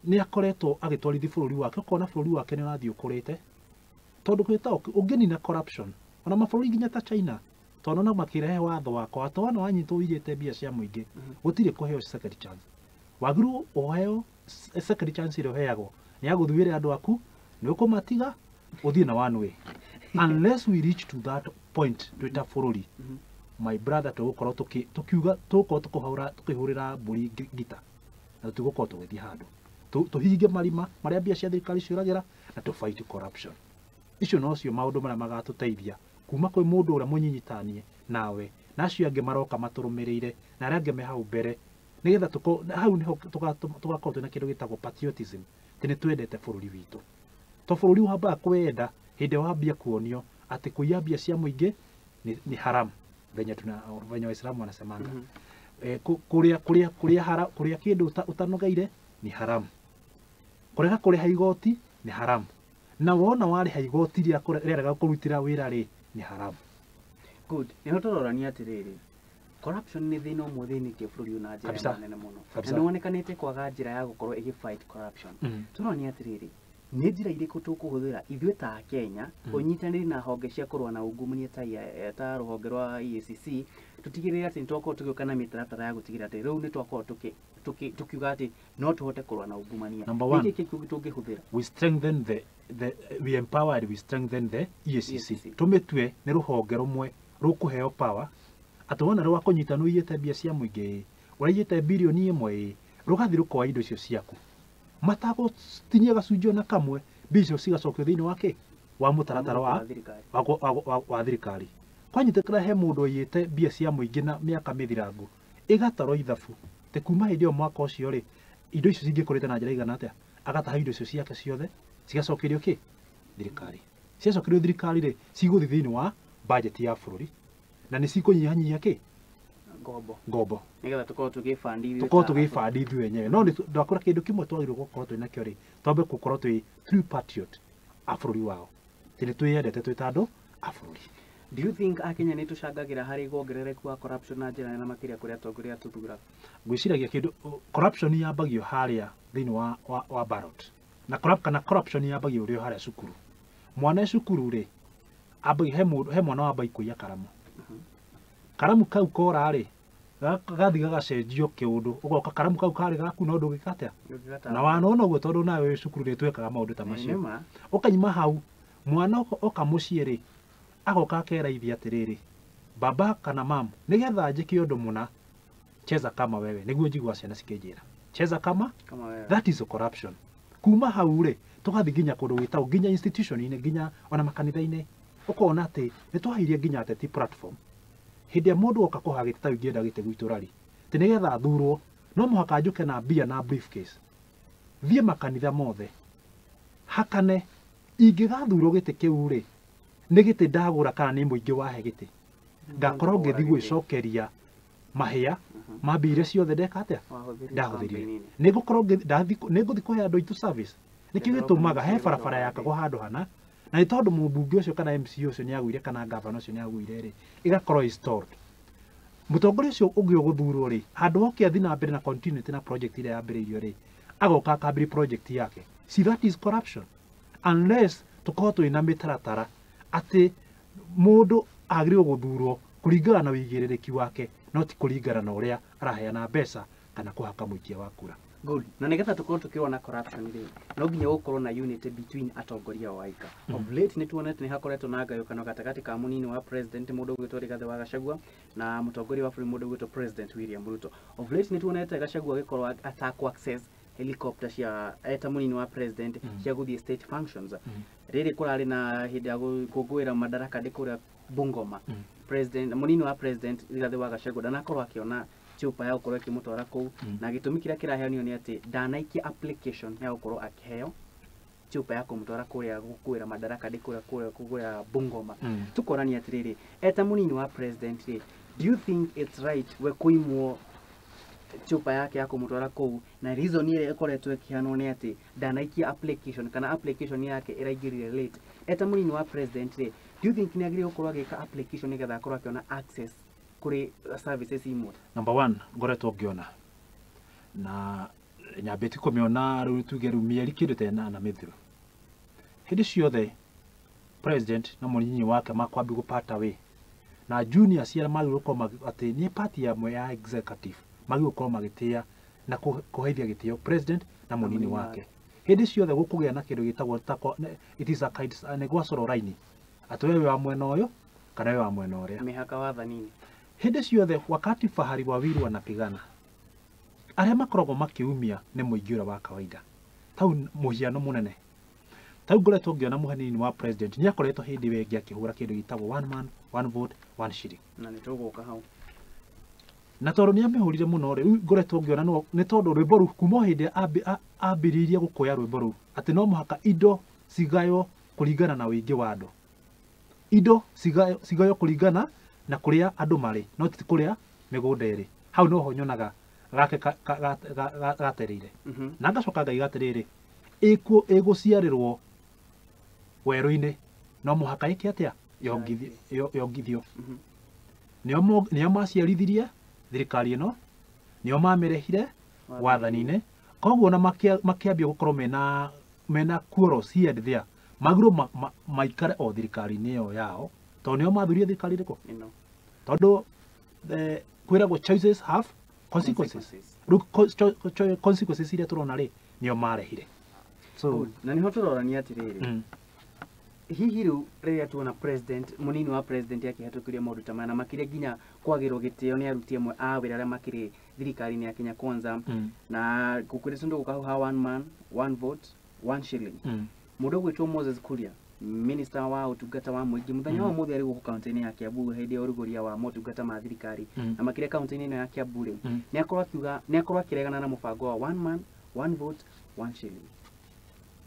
Nĩ akoretwo agĩtwarithia bũrũri wake, ũkona bũrũri wake nĩ ũrathiĩ ũkũrĩte, tondũ gwĩta ũngĩnina corruption ona mabũrũri nginya ta China, tondũ ona makĩrehe watho wakwa atĩ wona wanyitwo ũiyĩte mbia cia mũingĩ, gũtirĩ kũheo second chance, wagĩrĩirwo ũheo second chance ĩrĩa ũheagwo nĩ ya gũthiĩ wĩre andũ aku nĩ ũkũmatiga ũthiĩ na one way. Unless we reach to that point twĩ ta bũrũri, my brother, tũgũkorwo tũkiuga tũgũkorwo tũkĩhũrĩra mbũri ngita na tũtigũkorwo tũgĩthiĩ handũ. Tũhinge marima marĩa mbia cia thirikari ciũragĩra na tũ fight corruption. Icio nocio maũndũ marĩa magatũteithia kuma kwĩ mũndũ ũrĩa mũnyinyi tanie nawe na acio angĩ maroka matũrũmĩrĩire na arĩa angĩ me hau mbere, nĩgetha hau nĩho tũgakorwo twĩna kĩndũ gĩtagwo patriotism, atĩ nĩ twendete bũrũri witũ. To bũrũri wambaga kwenda hĩndĩ ĩrĩa wambia kuonio atĩ kũiya mbia cia mũingĩ nĩ haram, venye tuna venye Waislamu wanasemanga. Kũrĩa kĩndũ ũtanogeire nĩ haramu, kũrega kũrĩha igoti nĩ haramu, na wona warĩha igoti rĩa rĩarega kũrutĩra wĩra rĩ nĩ haramu. Good. Nĩho tũrorania atĩrĩrĩ, corruption nĩ thĩna ũmwe ũthĩnĩtie bũrũri ũyũ na njĩra nene mũno, na nĩ wonekanĩte kwaga njĩra ya gũkorwo ĩgĩ fight corruption. Tũrorania atĩrĩrĩ, nĩ njĩra irĩkũ tũkũhũthĩra ithuĩ ta Kenya, ũnyitanĩri na honge cia kũrũa na ungumania ta rũhonge rwa EACC, tũtigĩrĩre atĩ nĩ twakorwo tũgĩũka na mĩtaratara ya gũtigĩrĩra atĩ rĩu nĩ twakorwo tukiuga atĩ no tũhote kũrũa na ungumania? Number one, Nĩkĩ kĩngĩ tũngĩhũthĩra? we strengthen the we empowered, we strengthen the EACC. EACC. Tũmĩtue nĩ rũhonge rũmwe rũkũheo power atĩ wona rwakũnyita nĩ ũiyĩte mbia cia mũingĩ ĩ, ũraiyĩte birioni 1 ĩ, rũgathiĩ rũkoya indo icio ciaku matagũtinia gacunjĩ ona kamwe, mbia icio cigacokio thĩinĩ wa kĩ wa mũtaratara wa thirikari. Wa thirikari. Kwanyitĩkĩra he mũndũ ũiyĩte mbia cia mũingĩ na mĩaka mĩthirangu ĩgatarwo ithabu atĩ kuma hĩndĩ ĩyo mwaka ũcio rĩ, indo icio cingĩkũrĩte na njĩra igana atĩa, agataha indo icio ciake ciothe cigacokerio kĩ thirikari. Ciacokerio thirikari rĩ, cigũthiĩ thĩinĩ wa bajeti ya bũrũri na nĩ cikũnyihanyihia kĩ ngombo, ngombo, nĩgetha tũkorwo tũgĩbandi ithuĩ tũkorwo tũgĩbandi ithuĩ enyewe. No ndakũra kĩndũ kĩmwe twagĩrĩirwo gũkorwo twĩ nakĩo rĩ, twambe gũkorwo twĩ true patriot a bũrũri wao, atĩ nĩ twĩyendete twĩ ta andũ a bũrũri. Do you think Akenya nĩ tũcangagĩra harĩ wongerereku wa corruption na njĩra nene makĩria kũrĩ atongoria tũthuraga? Ngwĩciragia kĩndũ corruption yambagio harĩa thĩinĩ wa ballot na corrupt, kana corruption yambagio ũrĩ o harĩa cukuru. Mwana e cukuru rĩ, ambagia he mũndũ, he mwana wambagia kũiya karamu. Karamu kau kora rĩ, gathiĩ gagacenjio kĩũndũ, ũgoka karamu kau karĩ gaku no ndũgĩka atĩa na wanona ũguo, tondũ nawe wĩ cukuru nĩ twekaga maũndũ ta macio. Nĩma. Ũkaima hau mwana oka mũciĩ rĩ, agoka akera ithe atĩrĩrĩ, "Baba kana mamu, nĩgetha njĩke ũndũ mũna, cheza kama wewe." Nĩguo njiguaga ciana cikĩnjĩra, "Cheza kama kama wewe." That is a corruption. Kuma hau rĩ, tũgathiĩ nginya kũndũ gwĩtagwo nginya institution-inĩ, nginya ona makanitha-inĩ, ũkona atĩ nĩ twahairie nginya ateti platform. Hĩndĩ ĩrĩa mũndũ oka kũhaga gĩtĩ, ta ingĩenda gĩtĩ gwitũ rari, atĩ nĩgetha thurwo no mũhaka njũke na mbia na briefcase, thiĩ makanitha mothe hakane ingĩgathurwo gĩtĩ kĩu rĩ, nĩ gĩtĩ ndagũra kana nĩ mũingĩ wahe gĩtĩ, ngakorwo ngĩthiĩ gwĩcokeria mahĩa ma mbia iria ciothe ndeka atĩa ndahũthĩrire. Nĩ ngũkorwo nĩ ngũthiĩ kũhe andũ aitũ service. Nĩkĩo gĩtũmaga he barabara yakagwo handũ hana, na nĩ tondũ mũmbunge ũcio kana MC ũcio nĩ agũire kana gavana ũcio nĩ agũire rĩ, ĩgakorwo installed. Mũtongoria ũcio ũngĩ ũgũthurwo rĩ, handũ hoke athiĩ na mbere na continuity na project ĩrĩa yambĩrĩirio rĩ, agoka akambĩrĩria project yake. See, that is corruption. Unless tũkorwo twĩ na mĩtaratara atĩ mũndũ agĩrĩirwo gũthurwo kũringana na wĩigĩrĩrĩki wake, no ti kũringana na ũrĩa araheana mbeca kana kũhaka mũikia wa kura. Good. Na nĩgetha tũkorwo tũkĩrũa na corruption rĩ, no nginya gũkorwo na unity between atongoria o aika. Of late nĩ tuonete nĩ hakoretwo na ngayũkano gatagatĩ ka mũnini wa president, mũndũ ũgwĩtwo Rigathĩ wa Gachagua, na mũtongoria wa bũrũri, mũndũ ũgwĩtwo President William Ruto. Of late nĩ tuonete Gachagua agĩkorwo atakũ access helicopter cia eta mũnini wa president cia gũthiĩ state functions. Rĩrĩ kũrarĩ na hĩndĩ ya gũkũngũĩra Madaraka Day kũrĩa Bungoma. President, mũnini wa president Rigathĩ wa Gachagua ndanakorwo akĩona chupa ya gũkorwo ĩkĩmũtwara kũu, na gĩtũmi kĩrĩa kĩraheanio nĩ atĩ ndanaikia application ya gũkorwo akĩheo chupa ya kũmũtwara kũrĩa gũkũĩra Madaraka Day kũrĩa Bungoma. Tũkorania atĩrĩrĩ, eta mũnini wa president rĩ, do you think it's right we kũimwo chupa yake ya kũmũtwara kũu, na reason ĩrĩa ĩkoretwo ĩkĩheanwo nĩ atĩ ndanaikia application kana application yake ĩraingĩrire late? Eta mũnini wa president rĩ, do you think nĩ agĩrĩirwo gũkorwo agĩka application nĩgetha akorwo akĩona access kũrĩ services imwe? Number one, ngoretwo ngĩona na Nyambĩtie kũmĩona rĩu tuge rĩu mĩeri kĩndũ ta ĩnana mĩthiru. Hĩndĩ ciothe president na mũnyinyi wake makwambia gũpata way na juniors arĩa magĩrĩirwo gũkorwo atĩ nĩ party yamwe ya executive magĩrĩirwo gũkorwo magĩtĩa na kũheithia gĩtĩo president na mũnini wake. Hĩndĩ ciothe gũkũgĩa na kĩndũ gĩtagwo it is a kind nĩ gwacorwo raini atĩ wewe wa mwena ũyũ kana wewe wa mwena ũrĩa. Mĩhaka wathani-inĩ. Hĩndĩ ciothe wakati fahari wawili wanapigana arĩa makoragwo makĩumia nĩ mũingĩ ũrĩa wa kawaida. Tau mũhiano mũnene tau ngoretwo ngĩona mũhanini wa president nĩ akoretwo hĩndĩ ĩyo ĩngĩ akĩhũra kĩndũ gĩtagwo one man one vote one shilling. Na nĩ tũgũka hau. Na tondũ nĩ amĩhũrire mũno rĩ, rĩu ngoretwo ngĩona nĩ tondũ rwĩmbo rũu kuma hĩndĩ ambĩrĩirie gũkũya rwĩmbo rũu atĩ no mũhaka indo cigaywo kũringana na ũingĩ wa andũ. Indo cigaywo kũringana na kũrĩa andũ marĩ no ti kũrĩa mĩgũnda ĩrĩ. Hau noho nyonaga gake gatereire. Na ngacoka ngaiga atĩrĩrĩ, ĩgũciarĩrwo werũ-inĩ no mũhaka ĩke atĩa? Yongithio. Nĩo maciarithirie thirikari ĩno, nĩo mamĩrehire wathani-inĩ, koguo ona makĩambia gũkorwo mena quarrels here and there, magĩrĩirwo maikare o thirikari-inĩ ĩyo yao tondũ nĩo mathurire thirikari ĩrĩkũ? Tondũ kwĩragwo choices have consequences. Rĩu consequences iria tũrona rĩ nĩo marehire. So na nĩho tũrorania atĩrĩrĩ, hihi rĩu rĩrĩa tuona president mũnini wa president akĩhetũkĩria maũndũ ta maya na makĩria nginya kwagĩrwo gĩtĩo nĩ aruti amwe a wĩra arĩa makĩrĩ thirikari-inĩ ya Kenya Kwanza na gũkwĩrĩ tondũ gũka hau one man one vote one shilling. Mũndũ ũgwĩtwo Moses Kuria, minister wa ũtungata wa mũingĩ, mũthenya wa ũmũthĩ arĩ gũkũ kaunti-inĩ ya Kiambu hĩndĩ ya ũrugũria wa motungata ma thirikari na makĩria kaunti-inĩ ĩno ya Kiambu rĩ, nĩ akorwo akiuga nĩ akorwo akĩregana na mũbango wa one man one vote one shilling.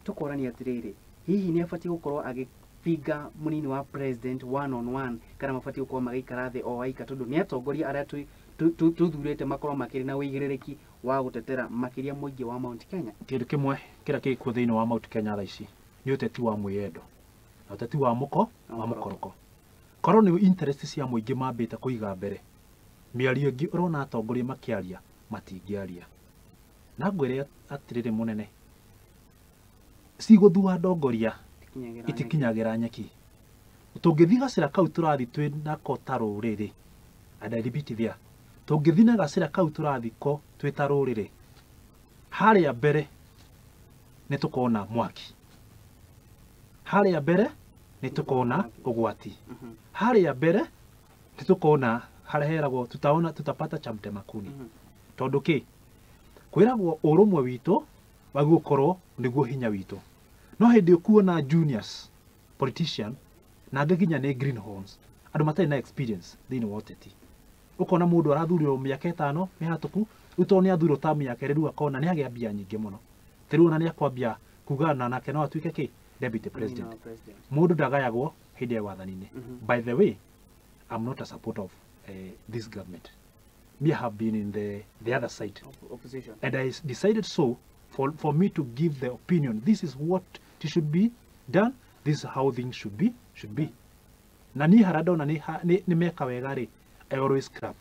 Tũkorania atĩrĩrĩ, hihi nĩ abatiĩ gũkorwo agĩbinga mũnini wa president one on one kana mabatiĩ gũkorwo magĩikara thĩ o aika tondũ nĩ atongoria arĩa tũthurĩte makorwo makĩrĩ na ũigĩrĩrĩki wa gũtetera makĩria mũingĩ wa Mount Kenya? Kĩndũ kĩmwe kĩrĩa gĩkuo thĩinĩ wa Mount Kenya thaa ici nĩ ũteti wa mwĩyendo na ũteti wa wa mũkoroko. Korwo nĩ interest cia mũingĩ mambĩte kũiga mbere, mĩario ĩngĩ ũrona atongoria makĩaria matingĩaria. Na ngwĩre atĩrĩrĩ mũnene, cigũthua ndongoria itikinyagĩra nyeki. Tũngĩthiĩ gacĩra kau tũrathiĩ twĩ nako ta rũrĩrĩ, and I repeat there, tũngĩthiĩ na gacĩra kau tũrathiĩ ko twĩ ta rũrĩrĩ, harĩa mbere nĩ tũkona mwaki, harĩa mbere nĩ tũkona ũgwati, harĩa mbere nĩ tũkona harĩa heragwo tutaona tutapata cha mtema kuni. Tondũ kĩ kwĩragwo ũrũmwe witũ wagĩrĩirwo gũkorwo nĩguo hinya witũ. No hĩndĩ ũkuona juniors politician na angĩ nginya nĩ greenhorns, andũ matarĩ na experience thĩinĩ wa ũteti. Ũkona mũndũ arathurirwo mĩaka 5 mĩhatũku, rĩu tondũ nĩ athurirwo ta mĩaka ĩrĩ rĩu akona nĩ agĩa mbia nyingĩ mũno. Ta rĩu ona nĩ akwambia kuga na nake no atuĩke kĩ deputy president. Mũndũ ndagayagwo hĩndĩ ya wathani-inĩ. By the way, I'm not a supporter of this government. Me have been in the other side. Opposition. And I decided so for me to give the opinion. This is what it should be done. This is how things should be. Na ni harĩa ndona nĩ meka wega rĩ, I always clap.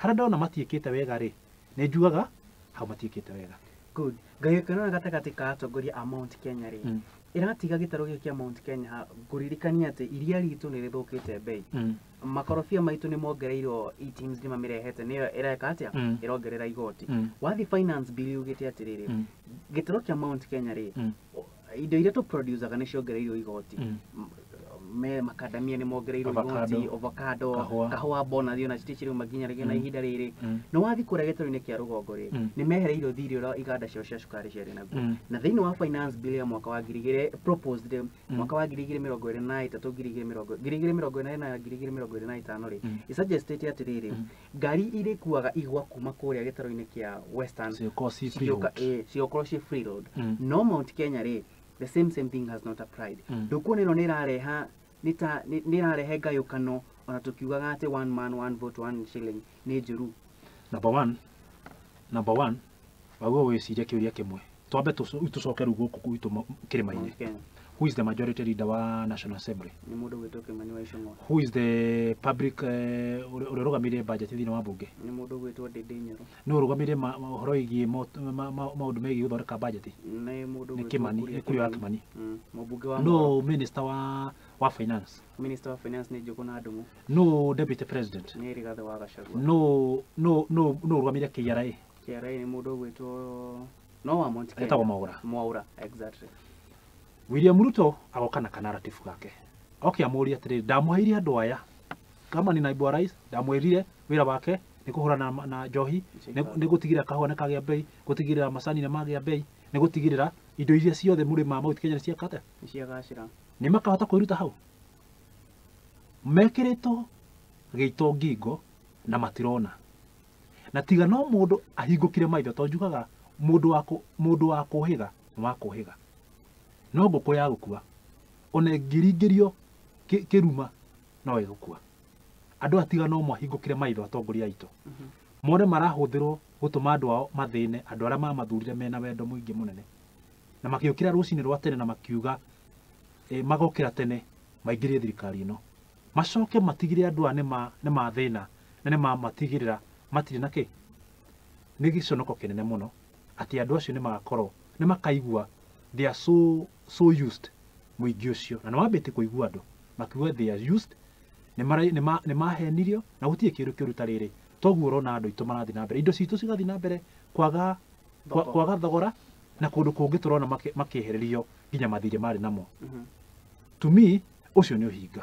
Harĩa ndona matiĩkĩte wega rĩ, nĩ njugaga hau matiĩkĩte wega. Good. Ngayũkano gatagatĩ ka atongoria a Mount Kenya rĩ, ĩratiga gĩtarũ gĩkĩ kĩa Mount Kenya ngũririkania atĩ iria ritũ nĩ rĩthũkĩte bei. Makorobia maitũ nĩ mongereirwo eTIMS nĩ mamĩrehete nĩyo ĩreka atĩa? Ĩrongerera igoti. Wathi finance bill yugĩte atĩrĩrĩ, gĩtarũ kĩa Mount Kenya rĩ, indo iria tũproducaga nĩ ciongereirwo igoti. Makadamia nĩ mongereirwo igoti, avocado, kahũa bona thiĩ ona citirĩ nginya rĩngĩ na ihinda rĩrĩ. No wathi kũrĩa gĩtarũ-inĩ kĩa rũgongo rĩ, nĩ mehereirio thirĩ ũrĩa iganda ciao cia cukari ciarĩ naguo. Na thĩinĩ wa finance bill ya mwaka wa 2000 proposed mwaka wa 2023 2024 2025 rĩ, ĩsuggestĩte atĩrĩrĩ, ngari irĩkuaga igwa kuma kũrĩa gĩtarũ-inĩ kĩa Western cigokorwo ciĩ free road. No Mount Kenya rĩ, the same thing has not applied. Ndũkuona ĩno nĩ ĩrareha nĩ ĩrarehe ngayũkano ona tũkiugaga atĩ one man one vote one shilling nĩ njũru. Number one, waguo wĩcirie kĩũria kĩmwe. Twambe tũcoke rĩu gũkũ gwitũ kĩrĩma-inĩ. Who is the majority leader wa National Assembly? Nĩ mũndũ ũgwĩtwo Kimani wa Ichung'wa. Who is the public ũrĩa ũrũgamĩrĩire budget thĩinĩ wa bunge? Nĩ mũndũ ũgwĩtwo Ndindi Nyoro. Nũ ũrũgamĩrĩire ũhoro wĩgiĩ maũndũ megiĩ gũthondeka budget? Nĩ mũndũ Nĩ ũgwĩtwo Kimani, Kuria nĩ Kuria wa Kimani. Kimani. Mũmbunge wa No Moro. minister wa finance? Minister wa finance nĩ Njũgũna Ndung'u. No deputy president? Nĩ Rigathĩ wa Gachagua. No ũrũgamĩrĩire KRA? KRA nĩ mũndũ ũgwĩtwo no wa Mount Kenya. Etagwo Mwaura. Mwaura, exactly. William Ruto agoka na kanarrative gake. Oke amũrie atĩrĩrĩ, ndamũheire andũ aya kama ni naibu wa rais, ndamwĩrire wĩra wake nĩ kũhũrana na njohi, nĩ gũtigĩrĩra kahũa nĩ kagĩa bei, gũtigĩrĩra macani nĩ magĩa bei, nĩ gũtigĩrĩra indo iria ciothe mũrĩma Mount Kenya nĩ ciakate. Nĩ ciagacĩra. Nĩ makahota kwĩruta hau. Mekĩrĩtwo gĩito ngingo na matirona. Na tiga no mũndũ ahingũkire maitho, tondũ njugaga mũndũ wa kũhĩga nĩ wa kũhĩga. No ngũkũ ya gũkua ona ĩngĩringĩrio kĩruma no ĩgũkua. Andũ atiga no mahingũkire maitho atongoria aitũ. Mone marahũthĩrwo gũtũma andũ ao mathĩne, andũ arĩa mamathurire mena wendo mũingĩ mũnene. Na makĩũkĩra rũcinĩ rwa tene na makiuga magokĩra tene maingĩrie thirikari ĩno. Macoke matigire andũ aya nĩ mathĩna na nĩ mamatigĩrĩra matirĩ na kĩ. Nĩ gĩconoko kĩnene mũno atĩ andũ acio nĩ magakorwo nĩ makaigua they are so used mũingĩ ũcio. Na nĩ wambĩtie kũigua andũ makiuga they are used, nĩ mahenirio na gũtirĩ kĩndũ kĩũru ta rĩrĩ. Toguo ũrona andũ aitũ marathiĩ na mbere, indo citũ cigathiĩ na mbere kwaga thogora, na kũndũ kũngĩ tũrona makĩehererio nginya mathirĩ marĩ namo. To me ũcio nĩ ũhinga.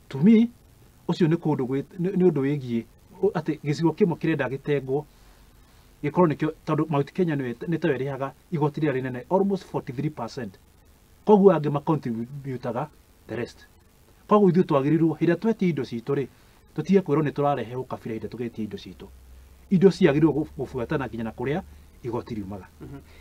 To me ũcio nĩ kũndũ nĩ ũndũ wĩgiĩ atĩ gĩcigo kĩmwe kĩrenda gĩtengwo gĩkorwo nĩkĩo, tondũ Mount Kenya nĩ tayo ĩrĩhaga igoti rĩrĩa rĩnene almost 43%. Koguo angĩ macontributaga the rest. Koguo ithuĩ twagĩrĩirwo hĩndĩ ĩrĩa twetia indo citũ rĩ, tũtige kwĩrwo nĩ tũrarehe ũkabira hĩndĩ ĩrĩa tũgetia indo citũ. Indo ciagĩrĩirwo gũbuatana nginya na kũrĩa igoti riumaga.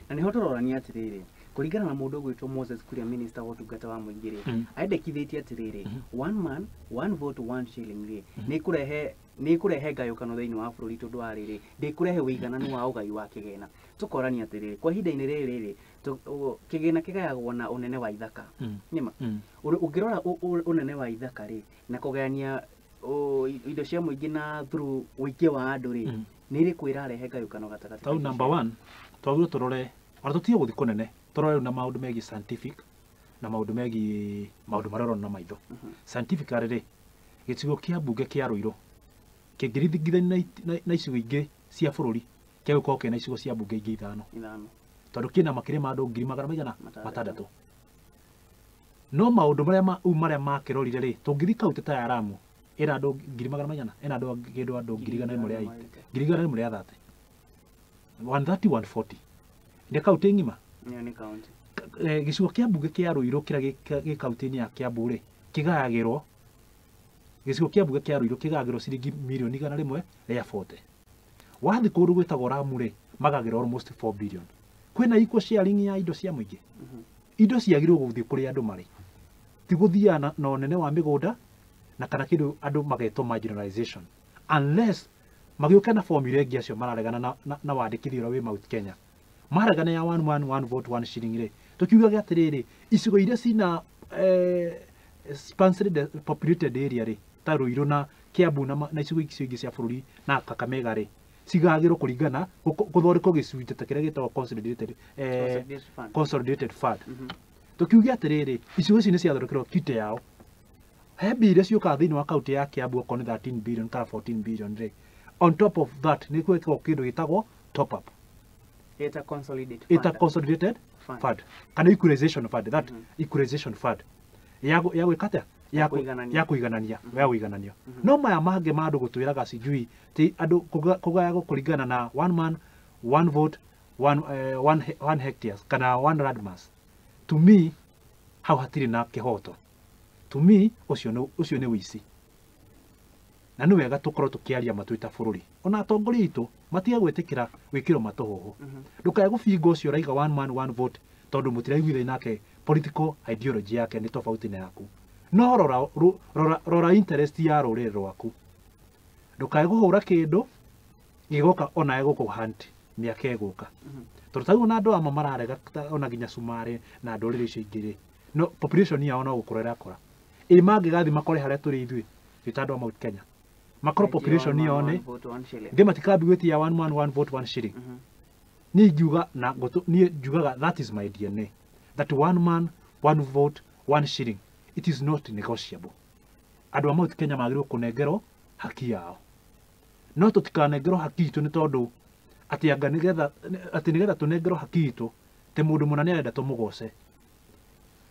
Na nĩho tũrorania atĩrĩrĩ, kũringana na mũndũ ũgwĩtwo Moses Kuria, minister wa ũtungata wa mũingĩ rĩ, endekithĩtie atĩrĩrĩ, one man one vote one shilling rĩ, nĩ ĩkũrehe ngayũkano thĩinĩ wa bũrũri tondũ wa rĩrĩ, ndĩkũrehe ũigananu wa ũgai wa kĩgĩna. Tũkorania atĩrĩrĩ, kwa ihinda-inĩ rĩrĩ rĩ, kĩgĩna kĩgayagwo na ũnene wa ithaka. Nĩma? Ũngĩrora ũnene wa ithaka rĩ, na kũgayania indo cia mũingĩ na through ũingĩ wa andũ rĩ, nĩ ĩrĩkũ ĩrarehe ngayũkano gatagatĩ? Tau number one, twagĩrĩirwo tũrore, ona tũtige gũthiĩ kũnene, tũrore rĩu na maũndũ megiĩ scientific na maũndũ megiĩ maũndũ marĩa ũrona na maitho. Scientifically rĩ, gĩcigo kĩa mbunge kĩa Ruiru kĩngĩringithanio na icigo ingĩ cia bũrũri, kĩa gũkorwo kĩna icigo cia mbunge ingĩ ithano. Tondũ kĩna makĩria ma andũ ngiri magana maigana matandatũ. No maũndũ marĩa marĩa makĩrorire rĩ, tũngĩthiĩ kaunti ta ya Lamu, ĩna andũ ngiri magana maigana, ĩna andũ kĩndũ andũ ngiri igana rĩmwe rĩa ngiri igana rĩmwe rĩa 30. 130, 140. Nĩ kaunti ng'ima. Nĩ kaunti. Gĩcigo kĩa mbunge kĩa Ruiru kĩrĩa gĩ kaunti-inĩ ya Kiambu rĩ, kĩgayagĩrwo gĩcigo kĩa mbunge kĩa Ruiru kĩgayagĩrwo ciringi mirioni igana rĩmwe rĩa 40. Wathiĩ kũndũ gwĩtagwo Lamu rĩ, magagĩrwo almost 4 billion. Kwĩna equal sharing ya indo cia mũingĩ. Indo ciagĩrĩirwo gũthiĩ kũrĩa andũ marĩ. Ti gũthiaga na ũnene wa mĩgũnda na kana kĩndũ andũ magetwo marginalization. Unless magĩũka na formula ĩngĩ acio mararegana na wandĩkithia ũrĩa wĩ Mount Kenya. Maregana ya one man one vote one shilling rĩ, tũkiugaga atĩrĩrĩ, icigo iria cina sparsely populated area rĩ, ta Ruiru na Kiambu na icigo icio ingĩ cia bũrũri na Kakamega rĩ, cigagĩrwo kũringana gũthondekwo gĩcunjĩ ta kĩrĩa gĩtagwo consolidated fund. Tũkiuge atĩrĩrĩ, icigo ici nĩ ciathondekerwo kite yao. He mbia iria ciũkaga thĩinĩ wa kaunti ya Kiambu okorwo nĩ 13 billion kana 14 billion rĩ, on top of that nĩ gwĩkwo kĩndũ gĩtagwo top up. Ita consolidated fund. Ita consolidated fund. Kana equalization fund, that equalization fund. Ya gwĩka atĩa? Ya kũiganania, ya kũiganania. No maya mangĩ ma andũ gũtwĩraga sijui ti andũ kũgayagwo kũringana na one man one vote one hectares kana one landmass. To me hau hatirĩ na kĩhoto. To me ũcio nĩ ũici. Na nĩ wega tũkorwo tũkĩaria matũ ta bũrũri. Ona atongoria aitũ matige gwĩtĩkĩra gwĩkĩrwo matũhũhũ. Ndũkae gũbinga ũcio ũraiga one man one vote tondũ mũtiraiguithania nake, political ideology yake nĩ tofauti na yaku. No rora interest ya rũrĩrĩ rwaku. Ndũkae kũhũra kĩndũ gĩgoka onawe gũkũhunt mĩaka ĩgũka. Tondũ ta rĩu ona andũ amwe mararega ona nginya cumarĩ na ndũrĩrĩ icio ingĩ rĩ, No population yao no gũkũra ĩrakũra. Ĩ mangĩgathiĩ makore harĩa tũrĩ ithuĩ twĩ ta andũ a Mount Kenya, makorwo population yao nĩ thĩ matikambi gwĩtia one man one vote one shilling. Niĩ ingiuga na niĩ njugaga that is my DNA, that one man one vote one shilling, it is not negotiable. Andũ a Mount Kenya magĩrĩirwo kũnengerwo haki yao, no tũtikanengerwo haki itũ nĩ tondũ atĩ anga nĩgetha atĩ nĩgetha tũnengerwo haki itũ tĩ mũndũ mũna nĩ arenda tũmũgoce.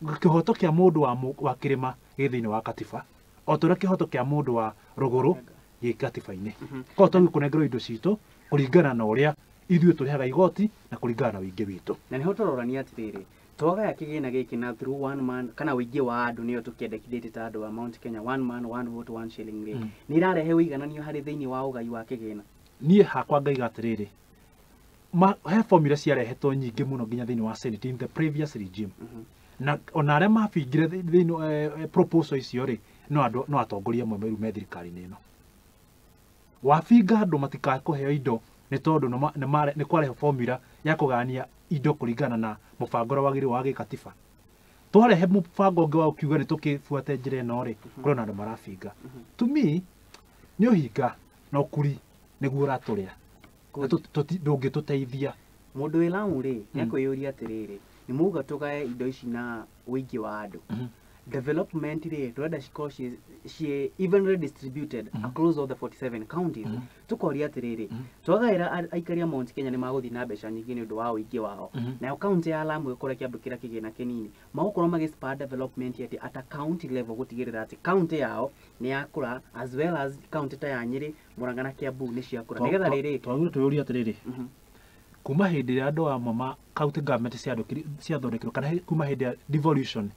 Kĩhoto kĩa mũndũ wa kĩrĩma gĩ thĩinĩ wa katiba o ta ũrĩa kĩhoto kĩa mũndũ wa rũgũrũ gĩ katiba-inĩ. Koguo twagĩrĩirwo kũnengerwo indo citũ kũringana na ũrĩa ithuĩ tũrĩhaga igoti na kũringana na ũingĩ witũ. Na nĩho tũrorania atĩrĩrĩ, twagaya kĩgĩna gĩkĩ na through one man kana ũingĩ wa andũ nĩyo tũkĩendekithĩtie ta andũ a Mount Kenya, one man one vote one shilling rĩ, nĩ irarehe ũigananio harĩ thĩinĩ wa ũgai wa kĩgĩna? Niĩ hakwa ngaiga atĩrĩrĩ, he formula ciarehetwo nyingĩ mũno nginya thĩinĩ wa Senate in the previous regime. Na ona arĩa mabingire thĩinĩ proposal icio rĩ, no andũ no atongoria amwe rĩu me thirikari-inĩ ĩno. Wabinga andũ matikae kũheo indo nĩ tondũ nĩ kwarehe formula ya kũgayania indo kũringana na mũbango ũrĩa wagĩrĩirwo wa gĩkatiba. Twarehe mũbango ũngĩ wa ũkiuga nĩ tũkĩbuate njĩra ĩno rĩ, kũrĩ na andũ marabinga. To me, nĩ ũhinga na ũkuri nĩguo ũratũrĩa. Ndũngĩtũteithia. Mũndũ wĩ Lamu rĩ, nĩ akwĩyũria atĩrĩrĩ, nĩ mauga tũgae indo ici na ũingĩ wa andũ. Development rĩ, tũrenda cikorwo ciĩ evenly distributed across all the 47 counties. Tũkoria atĩrĩrĩ, twagaĩra aikari a Mount Kenya nĩ magũthiĩ na mbeca nyingĩ nĩ ũndũ wa ũingĩ wao. Nayo county ya Lamu ĩkorwo ĩkĩamũkĩra kĩgĩna kĩnini. Magũkorwo magĩ-spur development atĩ at a county level gũtigĩrĩra atĩ county yao nĩ yakũra as well as county ta ya Nyĩrĩ, Murang'a na Kiambu nĩ ciakũra. Nĩgetha rĩrĩ, twagĩrĩirwo twĩyũrie atĩrĩrĩ, kuma hĩndĩ ĩrĩa andũ amwe ma county government ciathondekirwo kana kuma hĩndĩ ya devolution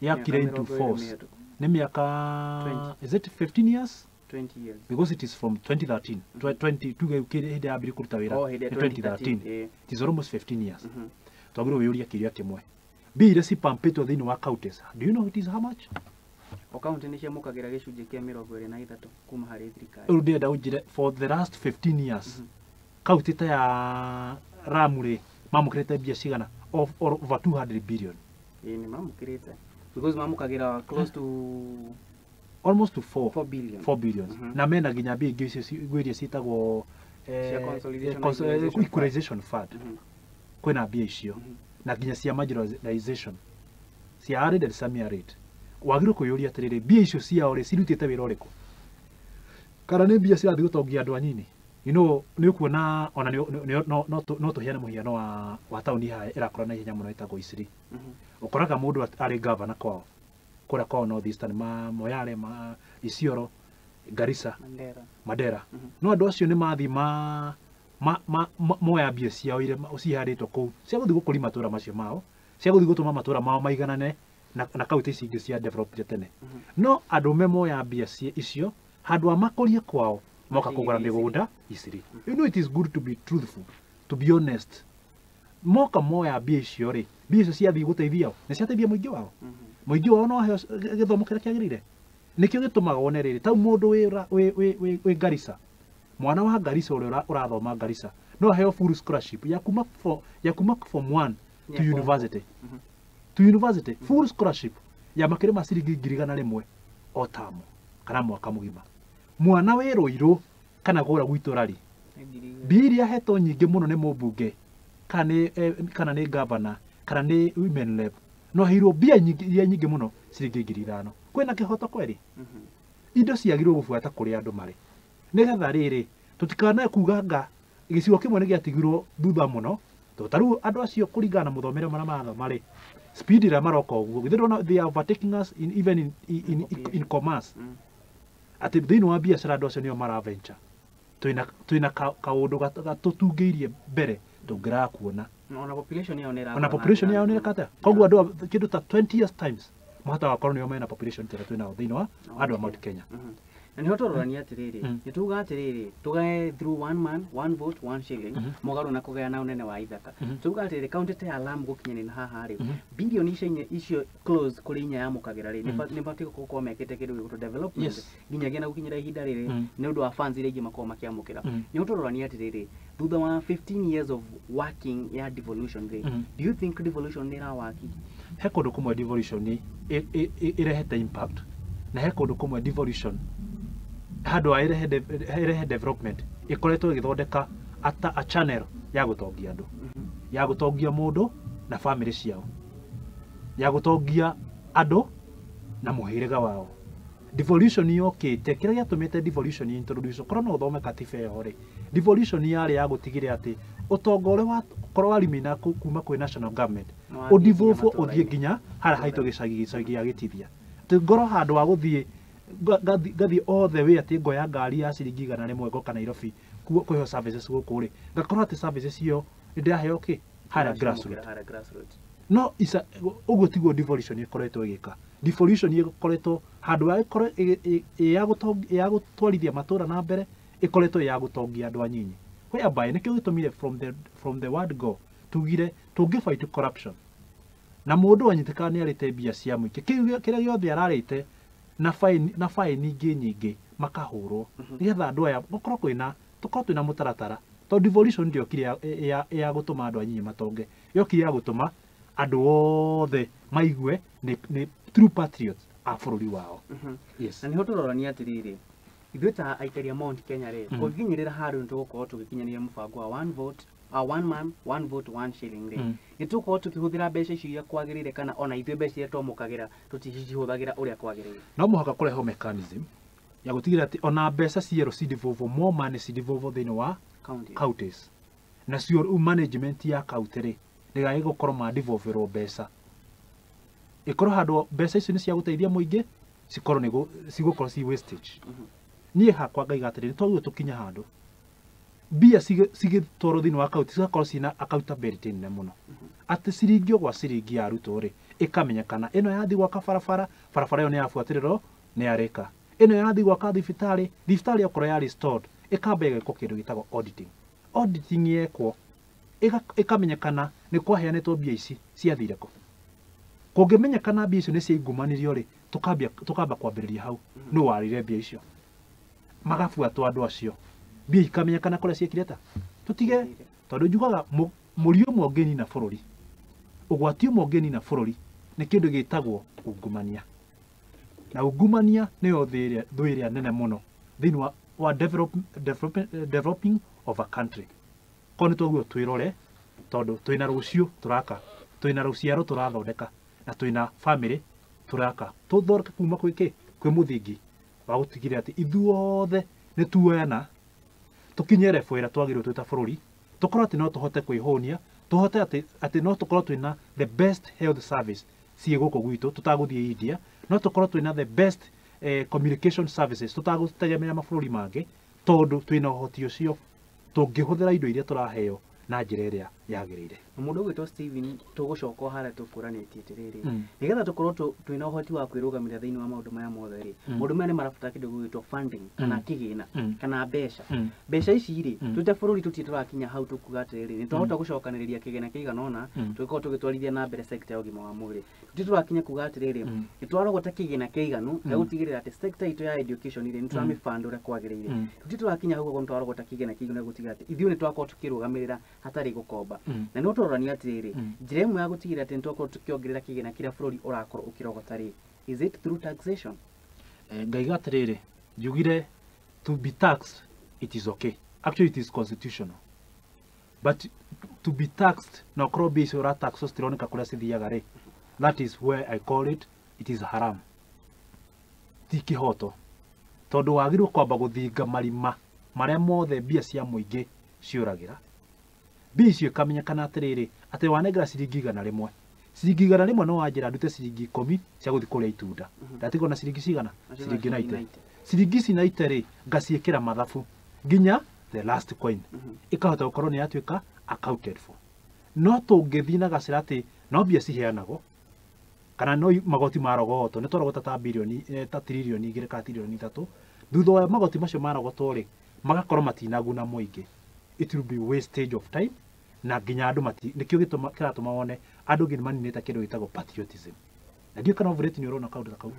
yakire into force nĩ mĩaka, is it 15 years? 20 years. Because it is from 2013. 20 tuge hĩndĩ ya ambire kũruta wĩra 2013. It is almost 15 years. Twagĩrĩirwo wĩyũrie kĩũria kĩmwe. Mbia iria cipampĩtwo thĩinĩ wa counties, do you know it is how much? O county nĩ ciamũkagĩra gĩcunjĩ kĩa 23 kuma harĩ thirikari. Rĩu ndĩrenda ũnjĩre for the last 15 years, county ta ya Lamu rĩ, mamũkĩrĩte mbia cigana? Of over 200 billion. Ĩĩ nĩ mamũkĩrĩte. Because mamũkagĩra close to almost to 4 billion. 4 billion. Na mena nginya mbia ingĩ icio iria ciĩtagwo equalization fund. Kwĩna mbia icio. Na nginya cia marginalization. Cia arid and semi-arid. Wagĩrĩirwo kwĩyũria atĩrĩrĩ, mbia icio ciao rĩ, cirutĩte wĩra ũrĩkũ? Kana nĩ mbia cirathiĩ gũtongia andũ anini? You know, nĩ ũkuona ona no tũheane mũhiano wa taũni haha ĩrakũra na ihenya mũno ĩtagwo Isiri. Ũkoraga mũndũ arĩ governor kwao, kũrĩa kwao North Eastern, ma Moyale, ma Isiolo, Garissa, Mandera. No andũ acio nĩ mathiĩ moya mbia ciao iria cihandĩtwo kũu cia gũthiĩ gũkũria matũra macio mao, cia gũthiĩ gũtũma matũra mao maiganane na kaunti ici ingĩ cia developed tene. No andũ me moya mbia icio handũ ha makũrie kwao moka kũgũra mĩgũnda Isiri. You know, it is good to be truthful, to be honest. Moka moya mbia icio rĩ, mbia icio ciathiĩ gũteithia nĩ ciateithia mũingĩ wao. Mũingĩ wao no aheo gĩthomo kĩrĩa kĩagĩrĩire. Nĩkĩo gĩtũmaga wone rĩrĩ, tau mũndũ wĩ Garissa, mwana wa Garissa ũrĩa ũrathoma Garissa no aheo full scholarship ya kuma form 1 to university. To university, full scholarship ya makĩria ma ciringi 100,000 o tamu kana mwaka mũgima. Mwana wĩ Rũirũ kana kũrĩa gwitũ Rari, mbia iria ahetwo nyingĩ mũno nĩ mũmbunge kana nĩ governor kana nĩ women rep, no aheirwo mbia iria nyingĩ mũno ciringi 5,000. Kwĩna kĩhoto kweri? Indo ciagĩrĩirwo gũbuata kũrĩa andũ marĩ, nĩgetha rĩrĩ tũtikanae kuga nga gĩcigo kĩmwe nĩ gĩatigirwo thutha mũno, tondũ ta rĩu andũ acio kũringana na mũthomere marĩa marathoma rĩ, speed ĩrĩa maroka ũguo, githĩ ndũrona they are overtaking us in, even in commerce. Atĩ thĩinĩ wa biacara andũ acio nĩo maraventure. Twĩna kaũndũ gatũtungĩirie mbere tũngĩraga kuona. Ona population yao nĩ ĩrakũra. Ona population yao nĩ ĩreka atĩa? Koguo andũ kĩndũ ta 20 years times mahotaga gũkorwo nĩo mena population tĩrĩa twĩnao thĩinĩ wa andũ a Mount Kenya. Na nĩho tũrorania atĩrĩrĩ, nĩ tuga atĩrĩrĩ, tũgae through one man, one vote, one shilling, mũgarũ na kũgaya na ũnene wa ithaka. Tuga atĩrĩrĩ, county ta ya Lamu gũkinyanĩria haha rĩ, bilioni icio icio close kũrĩ inya yamũkagĩra rĩ, nĩ batiĩ gũkorwo mekĩte kĩndũ gĩgwĩtwo development nginyagia na gũkinyĩra ihinda rĩrĩ nĩ ũndũ wa funds iria ingĩ makoragwo makĩamũkĩra. Nĩho tũrorania atĩrĩrĩ, thutha wa 15 years of working ya devolution rĩ, do you think devolution nĩ ĩrawaki? He kũndũ kũmwe devolution ĩrehete impact, na he kũndũ kũmwe devolution handũ ha ĩrehe development ĩkoretwo ĩgĩthondeka a channel ya gũtongia andũ, ya gũtongia mũndũ na famĩlĩ ciao, ya gũtongia andũ na mũhĩrĩga wao. Devolution yokĩte, kĩrĩa gĩatũmĩte devolution introduce, korwo no ũthome katiba ĩyo rĩ, devolution yarĩ ya gũtigĩrĩra atĩ ũtonga ũrĩa wakorwo warimina kuma kwĩ national government ũdevolve ũthiĩ nginya harĩa haitũ gĩcagi gĩa Gĩtithia. Atĩ ngorwo handũ wa gũthiĩ ngathiĩ all the way atĩ ngoya ngari ya ciringi 100 ngoka Nairobi kũheo services gũkũ rĩ, ngakorwo atĩ services iyo nĩ ndĩraheo kĩ harĩa grassroots. No isa ũguo tiguo devolution ĩkoretwo ĩgĩka. Devolution ĩkoretwo handũ ha ĩkorwo ya gũtwarithia matũra na mbere, ĩkoretwo ya gũtongia andũ anyinyi. Whereby nĩkĩo gĩtũmire from the word go tugire tũngĩ fight corruption na mũndũ anyitĩkaga nĩ arĩte mbia cia mũingĩ, kĩrĩa gĩothe ararĩte na fine ingĩ nyingĩ makahũrwo, nĩgetha andũ aya gũkorwo kwĩna tũkorwo twĩna mũtaratara. Tondũ devolution ndĩokire ya gũtũma andũ anyinyi matonge, yokire ya gũtũma andũ othe maigue nĩ true patriots a bũrũri wao. Yes. Na nĩho tũrorania atĩrĩrĩ, ithuĩ ta aikari a Mount Kenya rĩ, kũngĩkinyĩrĩra handũ nĩ tũgũkorwo tũgĩkinyanĩria mũbango wa one vote, one man, one vote, one shilling rĩ, nĩ tũgũkorwo tũkĩhũthĩra mbeca icio iria kwagĩrĩire, kana ona ithuĩ mbeca iria twamũkagĩra tũticihũthagĩra ũrĩa kwagĩrĩire? No mũhaka kũrehwo mechanism ya gũtigĩrĩra atĩ ona mbeca cierũ cidevolve, more money cidevolve thĩinĩ wa counties, nacio rĩu management ya county rĩ ndĩgage gũkorwo madevolverwo mbeca, ĩkorwo handũ mbeca icio nĩ cia gũteithia mũingĩ, cikorwo nĩ cigũkorwo ci wastage. Niĩ hakwa ngaiga atĩrĩrĩ, nĩ twagĩrĩirwo tũkinye handũ mbia cigĩtwarwo thĩinĩ wa county cigakorwo ciĩna accountability nene mũno, atĩ ciringi o gwa ciringi yarutwo rĩ ĩkamenyekana ĩno yathiĩ gwaka barabara, barabara ĩyo nĩ yabuatĩrĩrwo nĩ yarĩka, ĩno yathiĩ gwaka thibitarĩ, thibitarĩ okorwo yarĩ stored ĩkamba ĩgekwo kĩndũ gĩtagwo auditing. Auditing yekwo ĩkamenyekana nĩ kwaheanĩtwo mbia ici ciathire kũ. Kũngĩmenyekana mbia icio nĩ ciaingumanirio rĩ, tũkamba kwambĩrĩria hau nũ warĩire mbia icio, magabuatwo andũ acio, mbia ikamenyekana kũrĩa ciekire ta tũtige, tondũ njugaga mũri ũmwe ũngĩnina bũrũri, ũgwati ũmwe ũngĩnina bũrũri nĩ kĩndũ gĩtagwo ungumania, na ungumania nĩyo thũ ĩrĩa nene mũno thĩinĩ wa developing of a country. Korwo nĩ twaguo twĩrore, tondũ twĩna rũciũ tũraka, twĩna rũciaro tũrathondeka, na twĩna famĩlĩ tũraka, tũthondeke kuma kwĩ kĩ, kwĩ mũthingi wa gũtigĩrĩra atĩ ithuothe nĩ tuoyana tũkinye level ĩrĩa twagĩrĩirwo twĩ ta bũrũri, tũkorwo atĩ no tũhote kwĩhũnia, tũhote atĩ no tũkorwo twĩna the best health service ciĩ gũkũ gwitũ tũtagũthiĩ India, no tũkorwo twĩna the best communication services tũtagũtegemea mabũrũri mangĩ, tondũ twĩna ũhoti ũcio tũngĩhũthĩra indo iria tũraheo na njĩra ĩrĩa yagĩrĩire. Mũndũ ũgwĩtwo Steven, tũgũcoka harĩa tũkũranĩtie atĩrĩrĩ, nĩgetha tũkorwo twĩna ũhoti wa kwĩrũgamĩrĩra thĩinĩ wa maũndũ maya mothe rĩ, maũndũ maya nĩ marabatara kĩndũ gĩgwĩtwo funding kana kĩgĩna kana mbeca. Mbeca ici rĩ, twĩ ta bũrũri tũtirĩ tũrakinya hau tũkuga atĩrĩrĩ, nĩ twahota gũcokanĩrĩria kĩgĩna kĩigana ũna tũgĩkorwo tũgĩtwarithia na mbere sector ya ũgima wa mwĩrĩ. Tũtirĩ tũrakinya kuga atĩrĩrĩ, nĩ twarogota kĩgĩna kĩiganu gĩa gũtigĩrĩra atĩ sector itũ ya education rĩ, nĩ tũramĩband ũrĩa kwagĩrĩire. Tũtirĩ tũrakinya hau ũguo nĩ twarogota kĩgĩna kĩiganu gĩa gũtigĩrĩra atĩ ithuĩ nĩ twakorwo tũkĩrũgamĩrĩra hatarĩ gũkomba. Na no tũrorania atĩrĩrĩ, njĩra ĩmwe ya gũtigĩrĩra atĩ nĩ twakorwo tũkĩongerera kĩgĩna kĩrĩa bũrũri ũrakorwo ũkĩrogota rĩ, is it through taxation? Ngaiga atĩrĩrĩ, njugire to be taxed it is okay, actually it is constitutional, but to be taxed na ũkorwo mbia icio ũrataxwo citironeka kũrĩa cithiaga rĩ, that is where I call it, it is haram, ti kĩhoto, tondũ wagĩrĩirwo kwamba gũthinga marima marĩa mothe mbia cia mũingĩ ciũragĩra. Mbia icio ikamenyekana atĩrĩrĩ, atĩ wanengera ciringi 100, ciringi 100 no wanjĩra ndute ciringi 10 cia gũthiĩ kũrĩa itunda, ndatigwo na ciringi cigana? Ciringi 90. Ciringi ici 90 rĩ, ngaciĩkĩra mathabu nginya the last coin ĩkahota gũkorwo nĩ yatuĩka accounted for. No tũngĩthiĩ na gacĩra atĩ no mbia ciheanagwo kana no magoti marogotwo, nĩ twarogota ta bilioni ta tiririoni 2 kana tiririoni 3, thutha wa magoti macio marogotwo rĩ, magakorwo matinaguna mũingĩ, it will be wastage of time, na nginya andũ mati, nĩkĩo gĩtũma kĩratũma wone andũ nginya maninĩte kĩndũ gĩtagwo patriotism. Na ndiũĩ kana ovulate nĩ ũrona kaũndũ ta kau,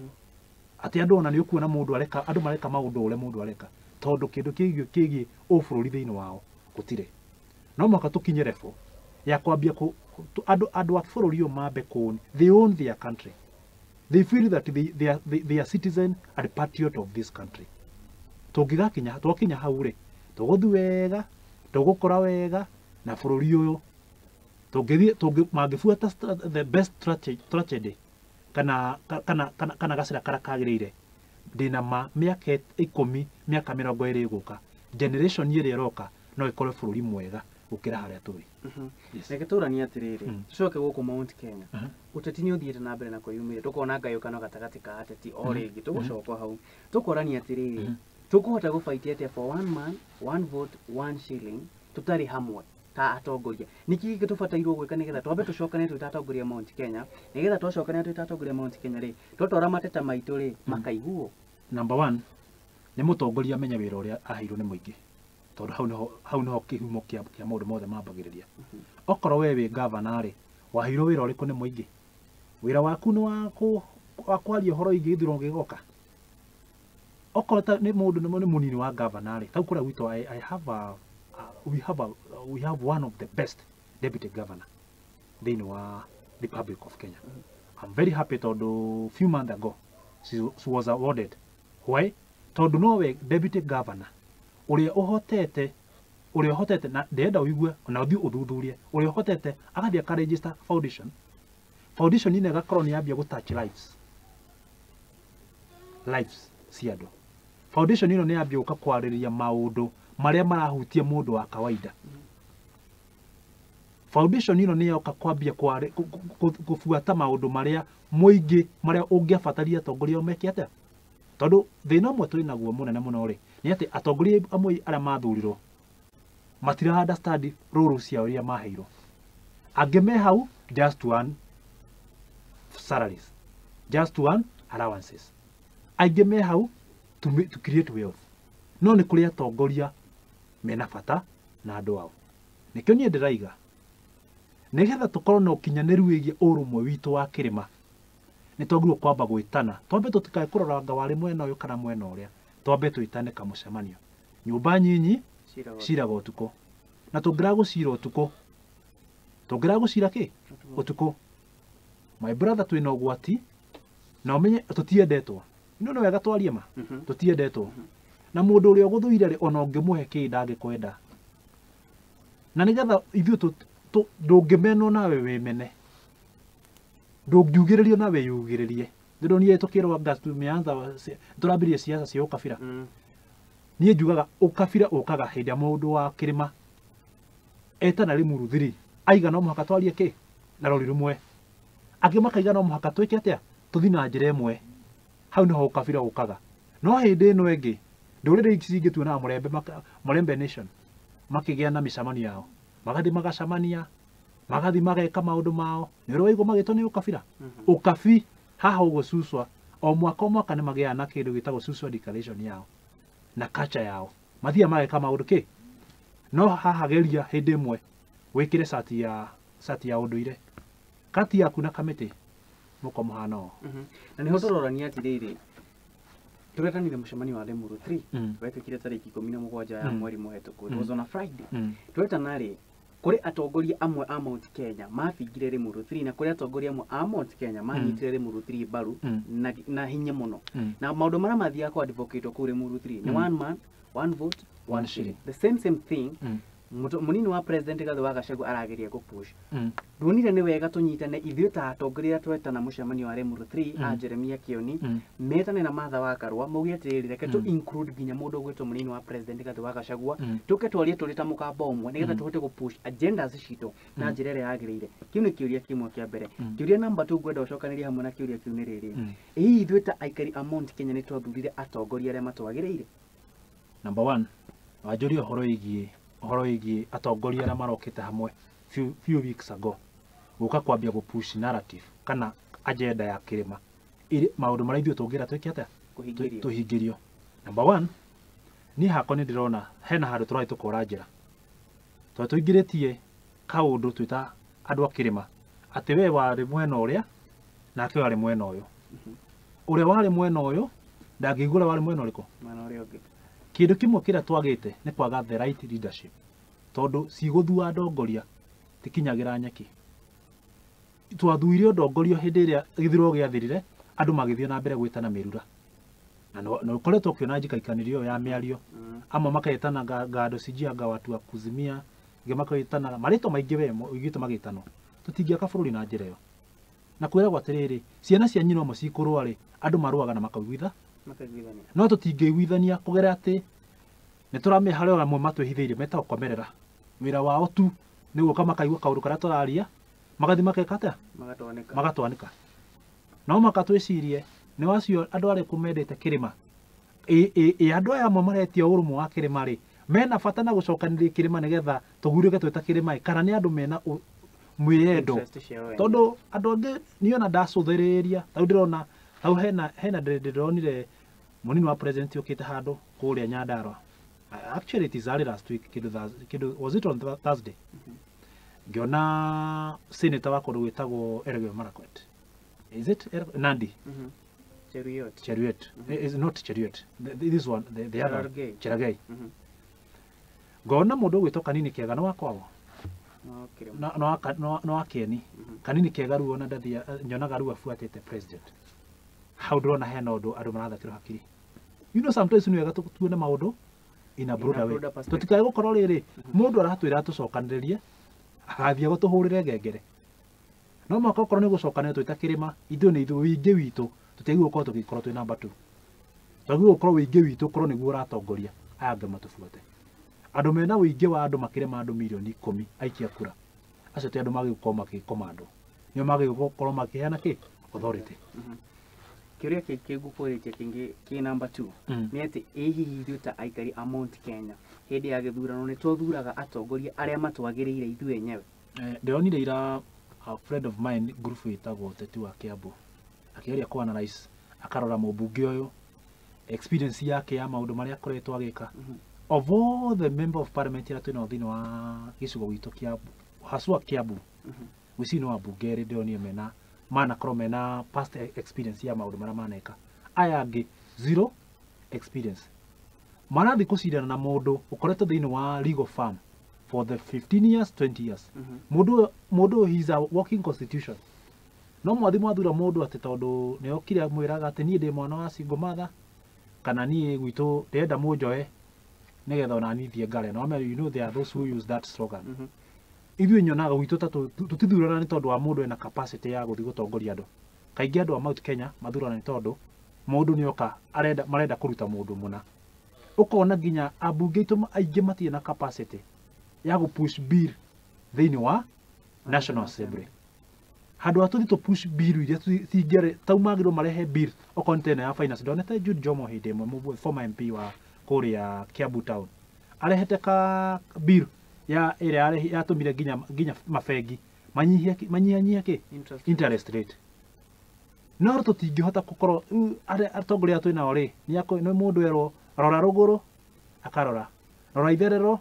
atĩ andũ ona nĩ ũkuona mũndũ areka, andũ mareka maũndũ ũrĩa mũndũ areka, tondũ kĩndũ kĩgiĩ ũbũrũri thĩinĩ wao gũtirĩ. No mũhaka tũkinye level ya kwambia andũ a bũrũri ũyũ mambe kũũni, they own their country, they feel that they are citizen and patriot of this country. Tũngĩgakinya, twakinya hau rĩ, tũgũthiĩ wega, tũgũkũra wega na bũrũri ũyũ tũngĩthiĩ mangĩbuata the best strategy kana kana kana kana gacĩra karĩa kagĩrĩire. Ndĩna ma mĩaka 10, mĩaka 20 ĩgũka, generation ĩrĩa ĩroka no ĩkorwo bũrũri mwega gũkĩra harĩa tũrĩ. Yes. Reke tũranie atĩrĩrĩ, tũcoke gũkũ Mount Kenya. Ũteti nĩ ũthiĩte na mbere na kwĩyumĩria, tũkona ngayũkano gatagatĩ ka ateti o rĩngĩ, tũgũcoka hau tũkorania atĩrĩrĩ, tũkũhota gũbaitia atĩa for one man, one vote, one shilling tũtarĩ hamwe ta atongoria? Nĩkĩ gĩkĩ tũbatairwo gwĩka nĩgetha twambe tũcokane twĩ ta atongoria Mount Kenya, nĩgetha twacokane twĩ ta atongoria Mount Kenya rĩ, twatwara mateta maitũ rĩ, makaiguo? Number one, nĩ mũtongoria amenye wĩra ũrĩa aheirwo nĩ mũingĩ, tondũ hau nĩho kĩhumo kĩa maũndũ mothe mambagĩrĩria. Okorwo we wĩ gavana rĩ, waheirwo wĩra ũrĩkũ nĩ mũingĩ? Wĩra waku nĩ wa kwaria ũhoro wĩgiĩ gĩthurano gĩgoka? Okorwo ta nĩ mũndũ nĩ mũnini wa gavana rĩ, tau kũrĩa gwitũ I have a we have a we have one of the best deputy governor thĩinĩ wa Republic of Kenya. I'm very happy tondũ few months ago she was awarded. Why? Tondũ nowe deputy governor ũrĩa ũhotete na ndĩrenda ũigue ona ũthiĩ ũthuthurie, ũrĩa ũhotete agathiĩ aka register foundation, foundation ĩno ĩgakorwo nĩ yambia gũ touch lives cia andũ. Foundation ĩno nĩ yambia gũka kwarĩrĩria maũndũ marĩa marahutia mũndũ wa kawaida. Foundation ĩno nĩ yoka kwambia gũbuata maũndũ marĩa mũingĩ marĩa ũngĩabataria atongoria meke atĩa, tondũ thĩna ũmwe twĩ naguo mũnene mũno rĩ, nĩ atĩ atongoria amwe arĩa mathurirwo matira understand role ciao iria maheirwo. Angĩ me hau just to earn salaries, just to earn allowances, aingĩ me hau to create wealth. No nĩ kũrĩ atongoria mena bata na andũ ao. Nĩkĩo niĩ ndĩraiga nĩgetha tũkorwo na ũkinyanĩru wĩgiĩ ũrũmwe witũ wa kĩrĩma, nĩ twagĩrĩirwo kwamba gwĩtana, twambe tũtikae kũrora anga warĩ mwena ũyũ kana mwena ũrĩa, twambe twĩtane kamũcemanio. Nyũmba nyinyi ciraga ũtukũ, na tũngĩraga gũcira ũtukũ, tũngĩraga gũcira kĩ ũtukũ, my brother, twĩna ũgwati na ũmenye tũtiendetwo. No nĩ wega twarie ma, tũtiendetwo na mũndũ ũrĩa ũgũthũire rĩ, ona ũngĩmũhe kĩ ndangĩkwenda. Na nĩgetha ithuĩ ndũngĩmenwo nawe wĩmene, ndũngiugĩrĩrio nawe wĩyugĩrĩrie. Ndĩronire tũkĩrwo anga tumeanza tũrambirie siasa cia ũkabira. Niĩ njugaga ũkabira ũkaga hĩndĩ ya mũndũ wa kĩrĩma etana Limuru 3 aiga no mũhaka twarie kĩ na rori rũmwe, angĩ makaiga no mũhaka twĩke atĩa, tũthiĩ na njĩra ĩmwe. Hau nĩho ũkabira ũkaga. No hĩndĩ ĩno ĩngĩ ndũrĩrĩ ici ingĩ tuonaga Mũrembe Nation makĩgĩa na mĩcemanio yao, magathiĩ magacemania, magathiĩ mageka maũndũ mao. Nĩ ũrĩ waigua magĩtwo nĩ ũkabira? Ũkabi haha ũguo Suswa o mwaka o mwaka nĩ magĩaga na kĩndũ gĩtagwo Suswa Declaration yao na culture yao, mathiaga mageka maũndũ kĩ. No haha geria hĩndĩ ĩmwe wĩkĩre cati ya ũndũire, kati yaku na kamĩtĩ mũko mũhana ũũ. Na nĩho tũrorania atĩrĩrĩ, tũretanire mũcemanio wa Limuru 3 wekĩkire tarĩki 17 ya mweri mũhetũku. It was on a Friday. Twetana rĩ, kũrĩ atongoria amwe a Mount Kenya mabingire Limuru 3 na kũrĩ atongoria amwe a Mount Kenya manyitire Limuru 3 mbaru na hinya mũno. Na maũndũ marĩa mathiaga kwa advocate kũu Limuru 3 nĩ one man, one vote, one shilling. The same thing mũnini wa president Rigathi wa Gachagua arageria gũpush. Nduonire nĩ wega tũnyitane ithuĩ ta atongoria twetana mũcemanio wa Limuru 3 a Jeremia Kioni metane na Martha wa Karua mauge atĩrĩrĩ, reke tũ include nginya mũndũ ũgwĩtwo mũnini wa president Rigathi wa Gachagua, tũke twarie tũrĩ ta mũkambo ũmwe nĩgetha tũhote gũpush agendas citũ na njĩra ĩrĩa yagĩrĩire. Kĩu nĩ kĩũria kĩmwe kĩa mbere. Kĩũria namba 2 ngwenda ũcokanĩrie hamwe na kĩũria kĩu nĩ rĩrĩ, hihi ithuĩ ta aikari a Mount Kenya nĩ twathurire atongoria arĩa matwagĩrĩire? Number 1, wanjũria ũhoro wĩgiĩ atongoria arĩa marokĩte hamwe few weeks ago gũka kwambia gũpush narrative kana agenda ya kĩrĩma maũndũ marĩa ithuĩ tũngĩra twĩke atĩa tũhingĩrio. Number 1, niĩ hakwa nĩ ndĩrona hena handũ tũrathiĩ tũkora njĩra, tondũ tũingĩrĩtie kaũndũ twĩ ta andũ a kĩrĩma atĩ we warĩ mwena ũrĩa nake warĩ mwena ũyũ, ũrĩa warĩ mwena ũyũ ndangĩigua ũrĩa warĩ mwena ũrĩkũ, mwena ũrĩa ũngĩ. Kĩndũ kĩmwe kĩrĩa twagĩte nĩ kwaga the right leadership, tondũ cigũthua ndongoria tikinyagĩra nyeki. Twathuire ũndongorio hĩndĩ ĩrĩa gĩthurano gĩathirire, andũ magĩthiĩ na mbere gwĩtana mĩrura. Na no ũkoretwo ũkĩona njikaikanĩrio ya mĩario. Amwe maketana ngando cijia watu wa kuzimia, angĩ maketana marĩtwa maingĩ we ũiguĩte magĩtanwo. Tũtingĩaka bũrũri na njĩra ĩyo. Na kwĩragwo atĩrĩrĩ, ciana cia nyina ũmwe cikũrũa rĩ, andũ marũaga na makaiguitha. No tũtingĩiguithania kũgerera atĩ nĩ tũramenya harĩ amwe matwĩhithĩire metagwo komerera. Wĩra wao tu nĩ gũka makaigua kaũndũ karĩa tũraria, magathiĩ makeka atĩa? Magatwanĩka. No maka twĩcirie nĩ wacio andũ arĩkũ mendete kĩrĩma. Ĩ andũ aya amwe maretia ũrũmwe wa kĩrĩma rĩ, mena bata na gũcokanĩrĩria kĩrĩma nĩgetha tũgurĩke twĩ ta kĩrĩma ĩ, kana nĩ andũ mena mwĩyendo. Tondũ andũ angĩ niĩ ona ndacũthĩrĩria, tau ndĩrona hau hena ndĩronire mũnini wa president ũkĩte handũ kũrĩa Nyandarua. Actually it is early last week, kĩndũ was it on Thursday? Ngĩona senator wa kũndũ gwĩtagwo Elgeyo Marakwet. Is it Nandi? Cheruiyot. Cheruiyot. Is not Cheruiyot. This one, the other. Cherargei. Ngona mũndũ ũgwĩtwo Kanini Kega nĩ wa kwao. No wa Kieni. Kanini Kega rĩu ona ndathia nyonaga rĩu abuatĩte president. Hau ndĩrona hena ũndũ andũ marathakĩrwo hakiri. You know sometimes nĩ wega tuone maũndũ in a broader way. Tũtikae gũkorwo rĩrĩ mũndũ aratwĩra tũcokanĩrĩrie agathiĩ gũtũhũrĩre ngengere. No mũhaka okorwo nĩ gũcokanĩrĩria twĩ ta kĩrĩma, ithuĩ nĩ ithuĩ wĩingĩ witũ tũtiagĩrĩirwo gũkorwo tũgĩkorwo twĩ namba 2. Twagĩrĩirwo gũkorwo wĩingĩ witũ ũkorwo nĩguo ũratongoria aya angĩ matũbuate. Andũ mena wĩingĩ wa andũ makĩria ma andũ mirioni 10 aikia kura. Acio ti andũ magĩrĩirwo gũkorwo magĩkomandwo. Nĩo magĩrĩirwo gũkorwo makĩheana kĩ? Authority. Kĩũria kĩngĩ ngũkũrĩtie kĩngĩ kĩ number 2 nĩ atĩ ĩ hihi ithuĩ ta aikari a Mount Kenya hĩndĩ ya gĩthurano nĩ twathuraga atongoria arĩa matwagĩrĩire ithuĩ enyewe? Ndĩronire ira a friend of mine group ĩtagwo Ũteti wa Kiambu akĩgeria kũ analyze akarora mũmbunge ũyũ experience yake ya maũndũ marĩa akoretwo agĩka. Of all the member of parliament arĩa twĩnao thĩinĩ wa gĩcigo gitũ Kiambu, haswa Kiambu, gwĩciria no ambunge erĩ ndĩronire mena manakorwo mena past experience ya maũndũ marĩa maneka. Aya angĩ zero experience. Marathiĩ kũcindana na mũndũ ũkoretwo thĩinĩ wa legal firm for the 15 years, 20 years. Mũndũ he is a working constitution. No mwathi mwathura mũndũ atĩ tondũ nĩ okire amwĩraga atĩ niĩ ndĩ mwana wa single mother kana niĩ gwitũ ndĩrenda mũnjoe nĩgetha ona niĩ thiĩ ngare. No you know there are those who use that slogan. Ithuĩ nyonaga gwitũ ta tũtithurana nĩ tondũ wa mũndũ ena capacity ya gũthiĩ gũtongoria andũ. Kaingĩ andũ a Mount Kenya mathurana nĩ tondũ mũndũ nĩoka arenda marenda kũruta mũndũ mũna. Ũkona nginya ambunge aitũ aingĩ matirĩ na capacity ya gũ push bill thĩinĩ wa National Assembly. Handũ ha tũthiĩ tũ push bill iria cingĩarĩ tau magĩrĩirwo marehe bill okorwo nĩ ta ĩno ya finance. Ndonete Jude Jomo hĩndĩ ĩmwe former MP wa kũrĩa Kiambu town arehete ka bill ya ĩrĩa yatũmire nginya mabengi manyihanyihie kĩ? Interest rate. No tũtingĩhota gũkorwo atongoria twĩ nao rĩ, nĩ mũndũ erwo rora rũgũrũ akarora, rora itherero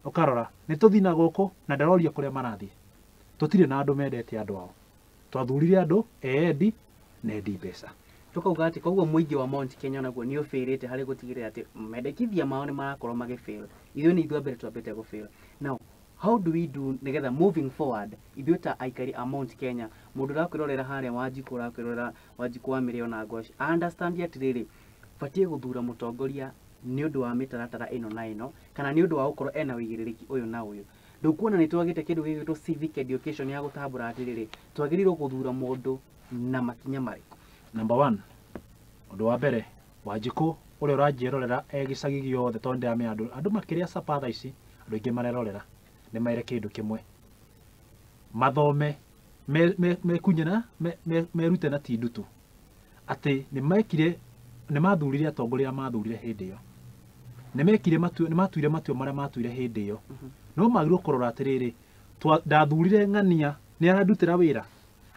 ũkarora, nĩ tũthiĩ na gũkũ na ndaroria kũrĩa marathiĩ. Tũtirĩ na andũ mendete andũ ao. Twathurire andũ eendi na endi mbeca. Tũkauga atĩ koguo mũingĩ wa Mount Kenya onaguo nĩ ũbĩrĩte harĩ gũtigĩrĩra atĩ mendekithia mao nĩ marakorwo magĩbĩra. Ithuĩ nĩ ithuĩ a mbere twambĩte gũbĩra. Now, how do we do nĩgetha moving forward ithuĩ ta aikari a Mount Kenya, mũndũ ũrakwĩrorera harĩa Wanjikũ, ũrakwĩrorera Wanjikũ wa Mĩrĩo na Ngwaci, understand atĩrĩrĩ, batiĩ gũthura mũtongoria nĩ ũndũ wa mĩtaratara ĩno na ĩno, kana nĩ ũndũ wa gũkorwo ena ũigĩrĩrĩki ũyũ na ũyũ. Ndũkuona nĩ twagĩte kĩndũ gĩgwĩtwo civic education ya gũtambũra atĩrĩrĩ, twagĩrĩirwo gũthura mũndũ na makinya marĩkũ? Number 1, ũndũ wa mbere, Wanjikũ ũrĩa ũranjĩrorera e gĩcagi gĩothe tondũ ndĩramenya andũ makĩrĩa sapa thaa ici, andũ aingĩ marerorera nĩ maire kĩndũ kĩmwe. Mathome, mekunye na merute na ti ndutu. Atĩ nĩ mekire, nĩ mathurire atongoria mathurire hĩndĩ ĩyo. Nĩ mekire matua, nĩ matuire matua marĩa matuire hĩndĩ ĩyo. No magĩrĩirwo kũrora atĩrĩrĩ, ndathurire ng'ania nĩ arandutĩra wĩra.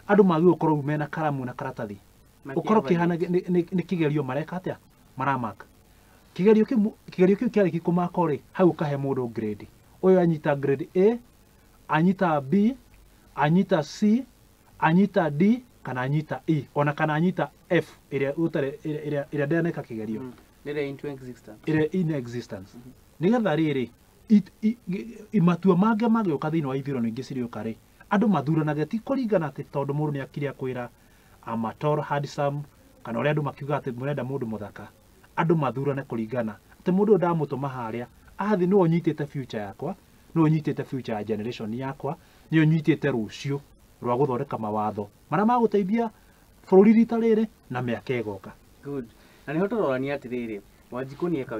Andũ magĩrĩirwo gũkorwo mena karamu na karatathi. Ũkorwo kĩhana nĩ kĩgerio mareka atĩa? Maramark. Kĩgerio kĩu kĩarĩkia kũmakwo rĩ, hau ũkahe mũndũ grade. Ũyũ anyita grade A, anyita B, anyita C, anyita D, kana anyita E, ona kana anyita F ĩrĩa ũtarĩ ĩrĩa ndaneka kĩgerio. Ĩrĩa into existence. Ĩrĩa in existence. Nĩgetha rĩrĩ, matua mangĩ magĩũka thĩinĩ wa ithurano ingĩ cirĩũka rĩ, Andũ mathuranage ti kũringana atĩ tondũ mũndũ nĩ akire akwĩra I'm a tall handsome, kana ũrĩa andũ makiuga atĩ mũrenda mũndũ mũthaka. Andũ mathurane kũringana atĩ mũndũ ũyũ ndamũtũma harĩa athi nĩwe ũnyitĩte future yakwa, nĩwe ũnyitĩte future ya generation yakwa, nĩwe ũnyitĩte rũciũ rwa gũthondeka mawatho marĩa magũteithia bũrũri rita rĩrĩ na mĩaka ĩgoka. Good. Na nĩho tũrorania atĩrĩrĩ, Wanjikũ nĩeka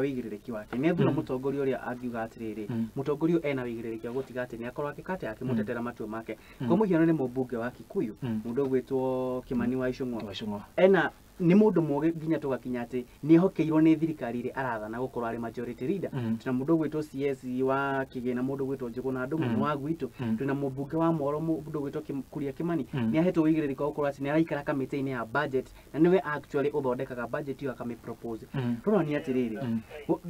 wĩigĩrĩrĩki wake, nĩethura mũtongoria ũrĩa angiuga atĩrĩrĩ, mũtongoria ũyũ ena wĩigĩrĩrĩki wa gũtiga atĩ nĩakorwo akĩka atĩ akĩmũtetera matua make. Kwa mũhiano nĩ mũmbunge wa Kikuyu, mũndũ ũgwĩtwo Kimani wa Ichung'wa. Ena nĩ mũndũ mũgĩ nginya tũgakinya atĩ nĩehokeirwo nĩ thirikari ĩrĩa arathana gũkorwo arĩ majority leader. Twĩna mũndũ ũgwĩtwo CS wa Kĩgĩna, mũndũ ũgwĩtwo Njũgũna Ndung'u wa gwitũ. Twĩna mũmbunge wa Moro, mũndũ ũgwĩtwo Kuria Kimani, nĩahetwo wĩigĩrĩrĩki wa gũkorwo atĩ nĩaraikara kamĩtĩ-inĩ ya budget na nĩwe actually ũthondekaga budget ĩyo akamĩpropose. Tũronia atĩrĩrĩ,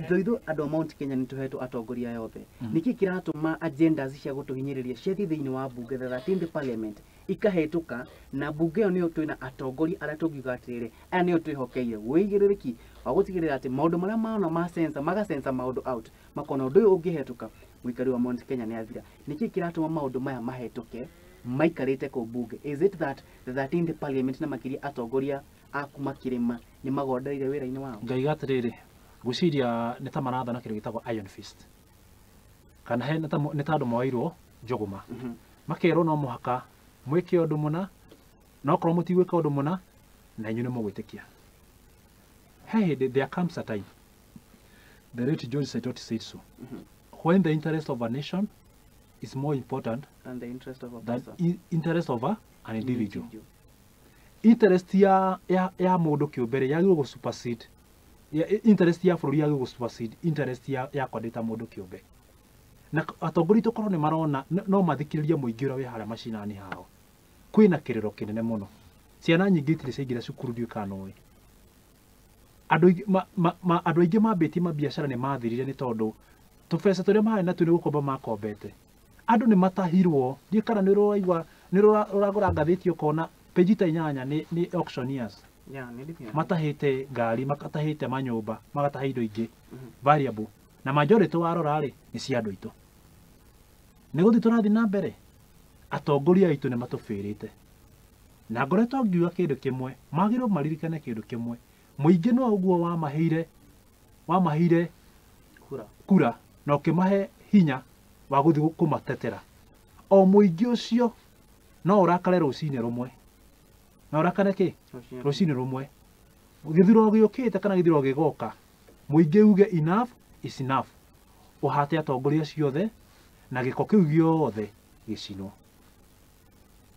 thoitho andũ a Mount Kenya nĩtũhetwo atongoria aya othe. Nĩkĩ kĩratũma agendas cia gũtũhinyĩrĩria ciathiĩ thĩinĩ wa bunge, the 13th parliament ikahetũka, na bunge ĩyo nĩyo twĩna atongoria arĩa tũngiuga atĩrĩrĩ, aya nĩo twĩhokeire wĩigĩrĩrĩki wa gũtigĩrĩra atĩ maũndũ marĩa marona ma censor, magacensa maũndũ out, makona ũndũ ũyũ ũngĩhetũka mũikari wa Mount Kenya nĩathira. Nĩkĩ kĩratũma maũndũ maya mahetũke maikarĩte kũu bunge? Is it that the 13th parliament na makĩria atongoria a kuma kĩrĩma nĩ magondereire wĩra-inĩ wao? Ngaiga atĩrĩrĩ, ngwĩciria nĩ ta marathana kĩndũ gĩtagwo iron fist, kana he nĩ ta andũ moeirwo njũgũma, makerwo no mũhaka mwĩke ũndũ mũna, na okorwo mũtigwĩka ũndũ mũna na inyuĩ nĩ mũgwĩtĩkia. He hĩndĩ there comes a time, the late George Saitoti said so, when the interest of a nation is more important than the interest of a person, interest of an individual. Interest ya mũndũ kĩũmbe rĩ yagĩrĩirwo gũ supersede, interest ya bũrũri yagĩrĩirwo gũ supersede interest yakwa ndĩ ta mũndũ kĩũmbe. Na atongoria tũkorwo nĩ marona no mathikĩrĩrie mũingĩ ũrĩa wĩ harĩa macinani hao. Kwĩna kĩrĩro kĩnene mũno, ciana nyingĩ itirĩ ciaingĩra cukuru, ndiũĩ kana nĩũĩ. Andũ aingĩ mambĩtie mabiacara nĩ mathirire nĩ tondũ tũbeca tũrĩa marĩ natuo nĩ gũkomba makombete. Andũ nĩ matahirwo, ndiũĩ kana nĩ ũraigua, nĩ ũragũra ngathĩti ũkona peji ta 8 nĩ auctioneers. Matahĩte ngari, makatahĩte manyũmba, magataha indo ingĩ variable, na majority warora rĩ nĩ cia andũ aitũ. Nĩ gũthiĩ tũrathiĩ na mbere, atongoria aitũ nĩ matũbĩrĩte. Na ngoretwo ngiuga kĩndũ kĩmwe, magĩrĩirwo maririkane kĩndũ kĩmwe, mũingĩ no ũguo wamaheire kura na ũkĩmahe hinya wa gũthiĩ kũmatetera. O mũingĩ ũcio no ũrakare rũcinĩ rũmwe, no ũrakare kĩ rũcinĩ rũmwe, gĩthurano gĩũkĩte kana gĩthurano gĩgoka, mũingĩ uge enough is enough, ũhate atongoria ciothe na gĩko kĩu gĩothe gĩcinwo,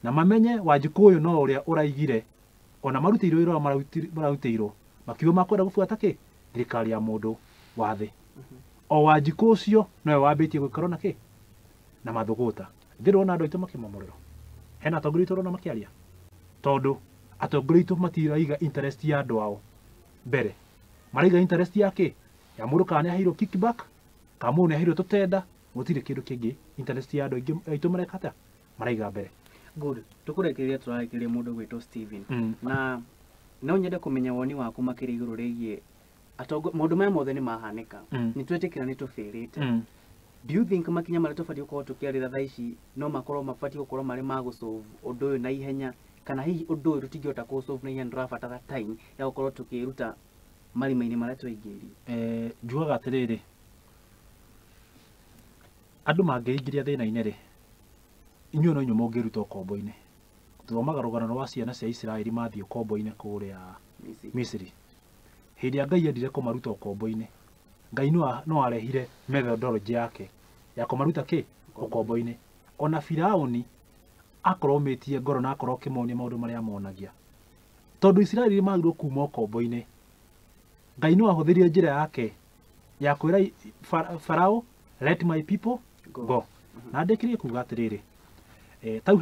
na mamenye Wanjikũ ũyũ no ũrĩa ũraigire, ona marutĩirwo wĩra ũrĩa marutĩirwo, makiuga makwenda gũbuata kĩ thirikari ya mũndũ wa thĩ. O Wanjikũ ũcio nowe wambĩtie gũikarwo na kĩ na mathũgũta. Ndĩrona andũ aitũ makĩmomorerwo, hena atongoria aitũ ũrona makĩaria, tondũ atongoria aitũ matiraiga interest ya andũ ao mbere, maraiga interest ya kĩ ya mũndũ, kana nĩaheirwo kickback, kana mũndũ nĩaheirwo tũtenda, gũtirĩ kĩndũ kĩngĩ interest ya andũ aitũ mareka atĩa, maraiga mbere. Good. Tũkũrĩkĩrĩria tũrarĩkĩrĩria mũndũ ũgwĩtwo Steven, na no nyende kũmenya woni waku makĩria igũrũ rĩgiĩ maũndũ maya mothe nĩ mahanĩka, nĩ twetĩkĩra nĩ tũbĩrĩte. Do you think makinya marĩa tũbatiĩ gũkorwo tũkĩarĩra thaa ici no makorwo mabatiĩ gũkorwo marĩ ma gũsolve ũndũ ũyũ na ihenya, kana hihi ũndũ ũyũ tũtingĩhota kũsolve na ihenya, tũrabatara time ya gũkorwo tũkĩruta marima-inĩ marĩa twaingĩrire? Njugaga atĩrĩrĩ, andũ mangĩingĩria thĩna-inĩ rĩ, inyuĩ no inyuĩ mũngĩruta ũkombo-inĩ. Tũthomaga rũgano rwa ciana cia Isiraeli mathiĩ ũkombo-inĩ kũrĩa Misiri. Hĩndĩ ĩrĩa Ngai endire kũmaruta ũkombo-inĩ, Ngai no arehire methodology yake ya kũmaruta kĩ ũkombo-inĩ. Ona Firaũni akorwo omĩtie ngoro na akorwo akĩmonia maũndũ marĩa monagia, tondũ Isiraeli magĩrĩirwo kuma ũkombo-inĩ, Ngai no ahũthĩrie njĩra yake ya kwĩra Farao, let my people go. Na ndĩkĩrie kuga atĩrĩrĩ, tau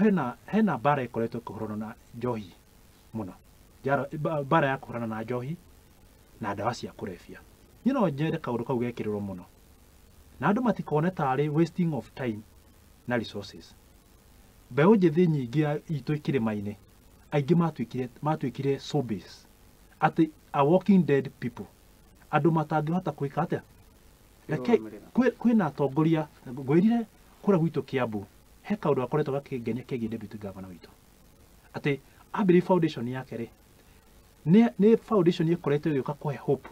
hena mbara ĩkoretwo ĩkĩhũrana na njohi mũno, mbara ya kũhũrana na njohi na ndawa cia kũrebia. Niĩ no nyende kaũndũ kau gekĩrĩrwo mũno, na andũ matikone tarĩ wasting of time na resources. Mbeũ njĩthĩ nyingĩ itũ kĩrĩma-inĩ, aingĩ matuĩkire zombies, atĩ a walking dead people, andũ matangĩhota gwĩka atĩa. Reke kwĩna atongoria, ngwĩrire kũrĩa gwitũ Kiambu He kaũndũ gakoretwo gakĩngenia kegiĩ deputy governor witũ, atĩ ambĩrĩria foundation yake rĩ, nĩ foundation ĩkoretwo ĩgĩũka kũhe hope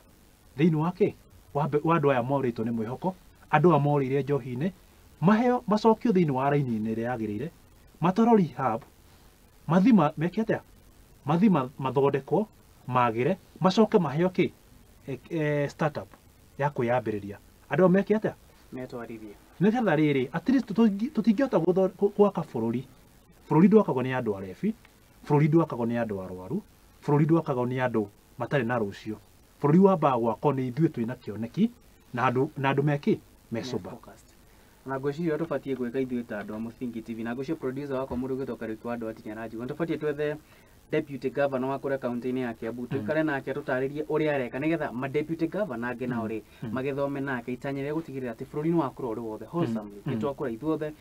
thĩinĩ wa kĩ wa andũ aya morĩtwo nĩ mwĩhoko, andũ aya morĩire njohi-inĩ, maheo macokio thĩinĩ wa raini-inĩ ĩrĩa yagĩrĩire, matwarwo rehab, mathima meke atĩa, mathima mathondekwo magĩre, macoke maheo kĩ startup ya kwĩyambĩrĩria, andũ aya meke atĩa, metwarithie nĩgetha rĩrĩ at least tũtingĩhota gwaka bũrũri. Bũrũri ndwakagwo nĩ andũ arebi, bũrũri ndwakagwo nĩ andũ arwaru, bũrũri ndwakagwo nĩ andũ matarĩ na rũciũ. Bũrũri wambaga gwakwo nĩ ithuĩ twĩna kĩoneki na andũ mekĩ mecoba. Na ngwĩciria tũbatiĩ gwĩka ithuĩ ta andũ a Mũthingi TV, na ngwĩciria producer wakwa mũndũ ũgwĩtwo Kariũki wa Andũ nĩ aranjigua, tũbatiĩ twethe deputy governor wa kũrĩa kaunti-inĩ ya Kiambu, tũikare nake tũtarĩrie ũrĩa areka nĩgetha ma deputy governor angĩ nao rĩ magĩthome nake itanya rĩa gũtigĩrĩra atĩ bũrũri nĩ wakũra ũrĩ wothe wholesomely, nĩ twakũra ithuothe,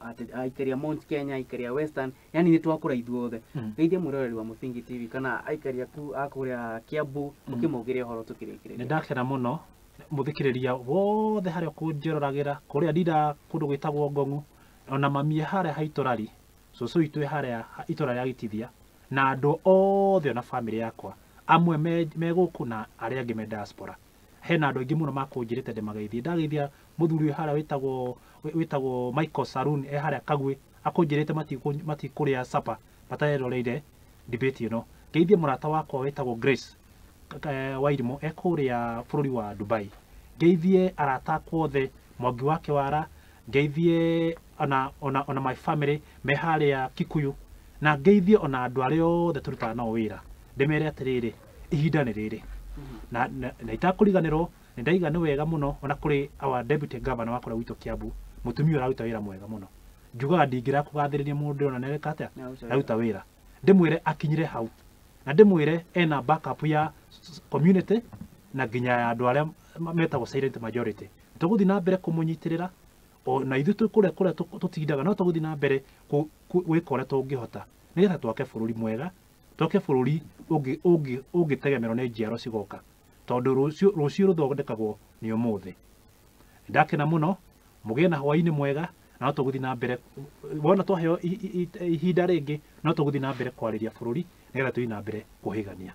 atĩ aikari a Mount Kenya, aikari a Western, yani nĩ twakũra ithuothe. Geithia mwĩroreri wa Mũthingi TV kana aikari aku a kũrĩa Kiambu ũkĩmaugĩre ũhoro tũkĩrĩkĩrĩria. Nĩ ndakena mũno mũthikĩrĩria wothe harĩa ũkũnjĩroragĩra kũrĩa ndira kũndũ gwĩtagwo Ngong'u, ona mamie harĩa haitũrari, cũcũ witũ harĩa itũra rĩa Gĩtithia, na andũ othe ona bamĩrĩ yakwa, amwe me gũkũ na arĩa angĩ me diaspora. Hena andũ aingĩ mũno makũnjĩrĩte ndĩmageithie. Ndageithia mũthuri ũyũ harĩa wĩtagwo Michael Sarun e harĩa Kagwe, akũnjĩrĩte matikũrĩa sapa matareroreire debate ĩno. Ngeithie mũrata wakwa wĩtagwo Grace Wairimu e kũrĩa bũrũri wa Dubai. Ngeithie arata akwa othe, Mwangi wa Kĩwara, ngeithie ona my family me harĩa Kikuyu, na ngeithie ona andũ arĩa othe tũrutaga nao wĩra, ndĩmere atĩrĩrĩ, ihinda nĩ rĩrĩ. Na itakũriganĩrwo nĩ ndaiga nĩ wega mũno ona kũrĩ our deputy governor wa kũrĩa gwitũ Kiambu, mũtumia ũraruta wĩra mwega mũno. Njugaga ndingĩra kũgathĩrĩria mũndũ ndĩrona nĩareka atĩa, aruta wĩra, ndĩmwĩre akinyire hau, na ndĩmwĩre ena backup ya community na nginya ya andũ arĩa metagwo silent majority. Tũgũthiĩ na mbere kũmũnyitĩrĩra na ithuĩ twĩ kũrĩa kũrĩa tũtindaga, no tũgũthiĩ na mbere gwĩka ũrĩa tũngĩhota nĩgetha twake bũrũri mwega, twake bũrũri ũngĩtegemerwo nĩ njiaro cigoka, tondũ rũciũ rũthondekagwo nĩ ũmũthĩ. Ndakena mũno, mũgĩe na hwaĩ-inĩ mwega, na no tũgũthiĩ na mbere wona twaheo ihinda rĩngĩ, no tũgũthiĩ na mbere kwarĩria bũrũri nĩgetha tũthiĩ na mbere kũhĩgania.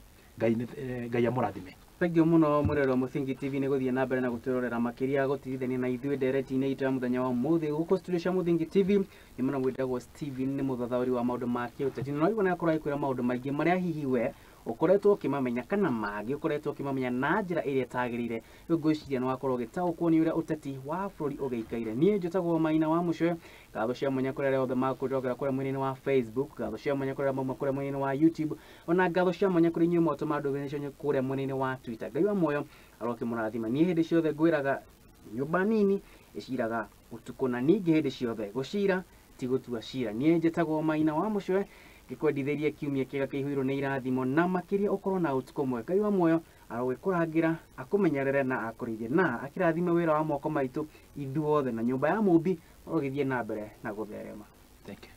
Ngai amũrathime. Thank you mũno mũrori wa Mũthingi TV nĩ gũthiĩ na mbere na gũtwĩrorera makĩria gũtigithania na ithuĩ ndereti-inĩ itũ ya mũthenya wa ũmũthĩ gũkũ studio cia Mũthingi TV. Nĩ mũno gwĩtagwo Steven, nĩ mũthathaũri wa maũndũ ma kĩũteti, na no akorwo agĩkwĩra maũndũ maingĩ marĩa hihi we ũkoretwo ũkĩmamenya kana mangĩ ũkoretwo ũkĩmamenya na njĩra ĩrĩa ĩtagĩrĩire. Rĩu ngwĩciria nĩ wakorwo ũgĩtaũkwo nĩ ũrĩa ũteti wa bũrũri ũgĩikaire. Niĩ njĩtagwo Maina wa Mũcwe, ngatho cia mwanya kũrĩ arĩa othe makũrogera kũrĩa mwena-inĩ wa Facebook, ngatho cia mwanya kũrĩ arĩa mauma kũrĩa mwena-inĩ wa YouTube, ona ngatho cia mwanya kũrĩ inyuĩ mwatũma ndũmĩrĩri cianyu kũrĩa mwena-inĩ wa Twitter. Ngai wa muoyo arokĩmũrathima. Niĩ hĩndĩ ciothe ngwĩraga nyũmba nini ĩciraga ũtukũ, na ningĩ hĩndĩ ciothe gũcira ti gũtua cira. Niĩ njĩtagwo Maina wa Mũcwe, ngĩkwendithĩria kiumia kĩega kĩihũirwo nĩ irathimo na makĩria ũkorwo na ũtukũ mwega. Ngai wa muoyo arogĩkũrangĩra, akũmenyerere na akũrĩithie, na akĩrathime wĩra wa moko maitũ ithuothe, na nyũmba ya Mũmbi ũrogĩthiĩ na mbere na gũtherema. Thank you.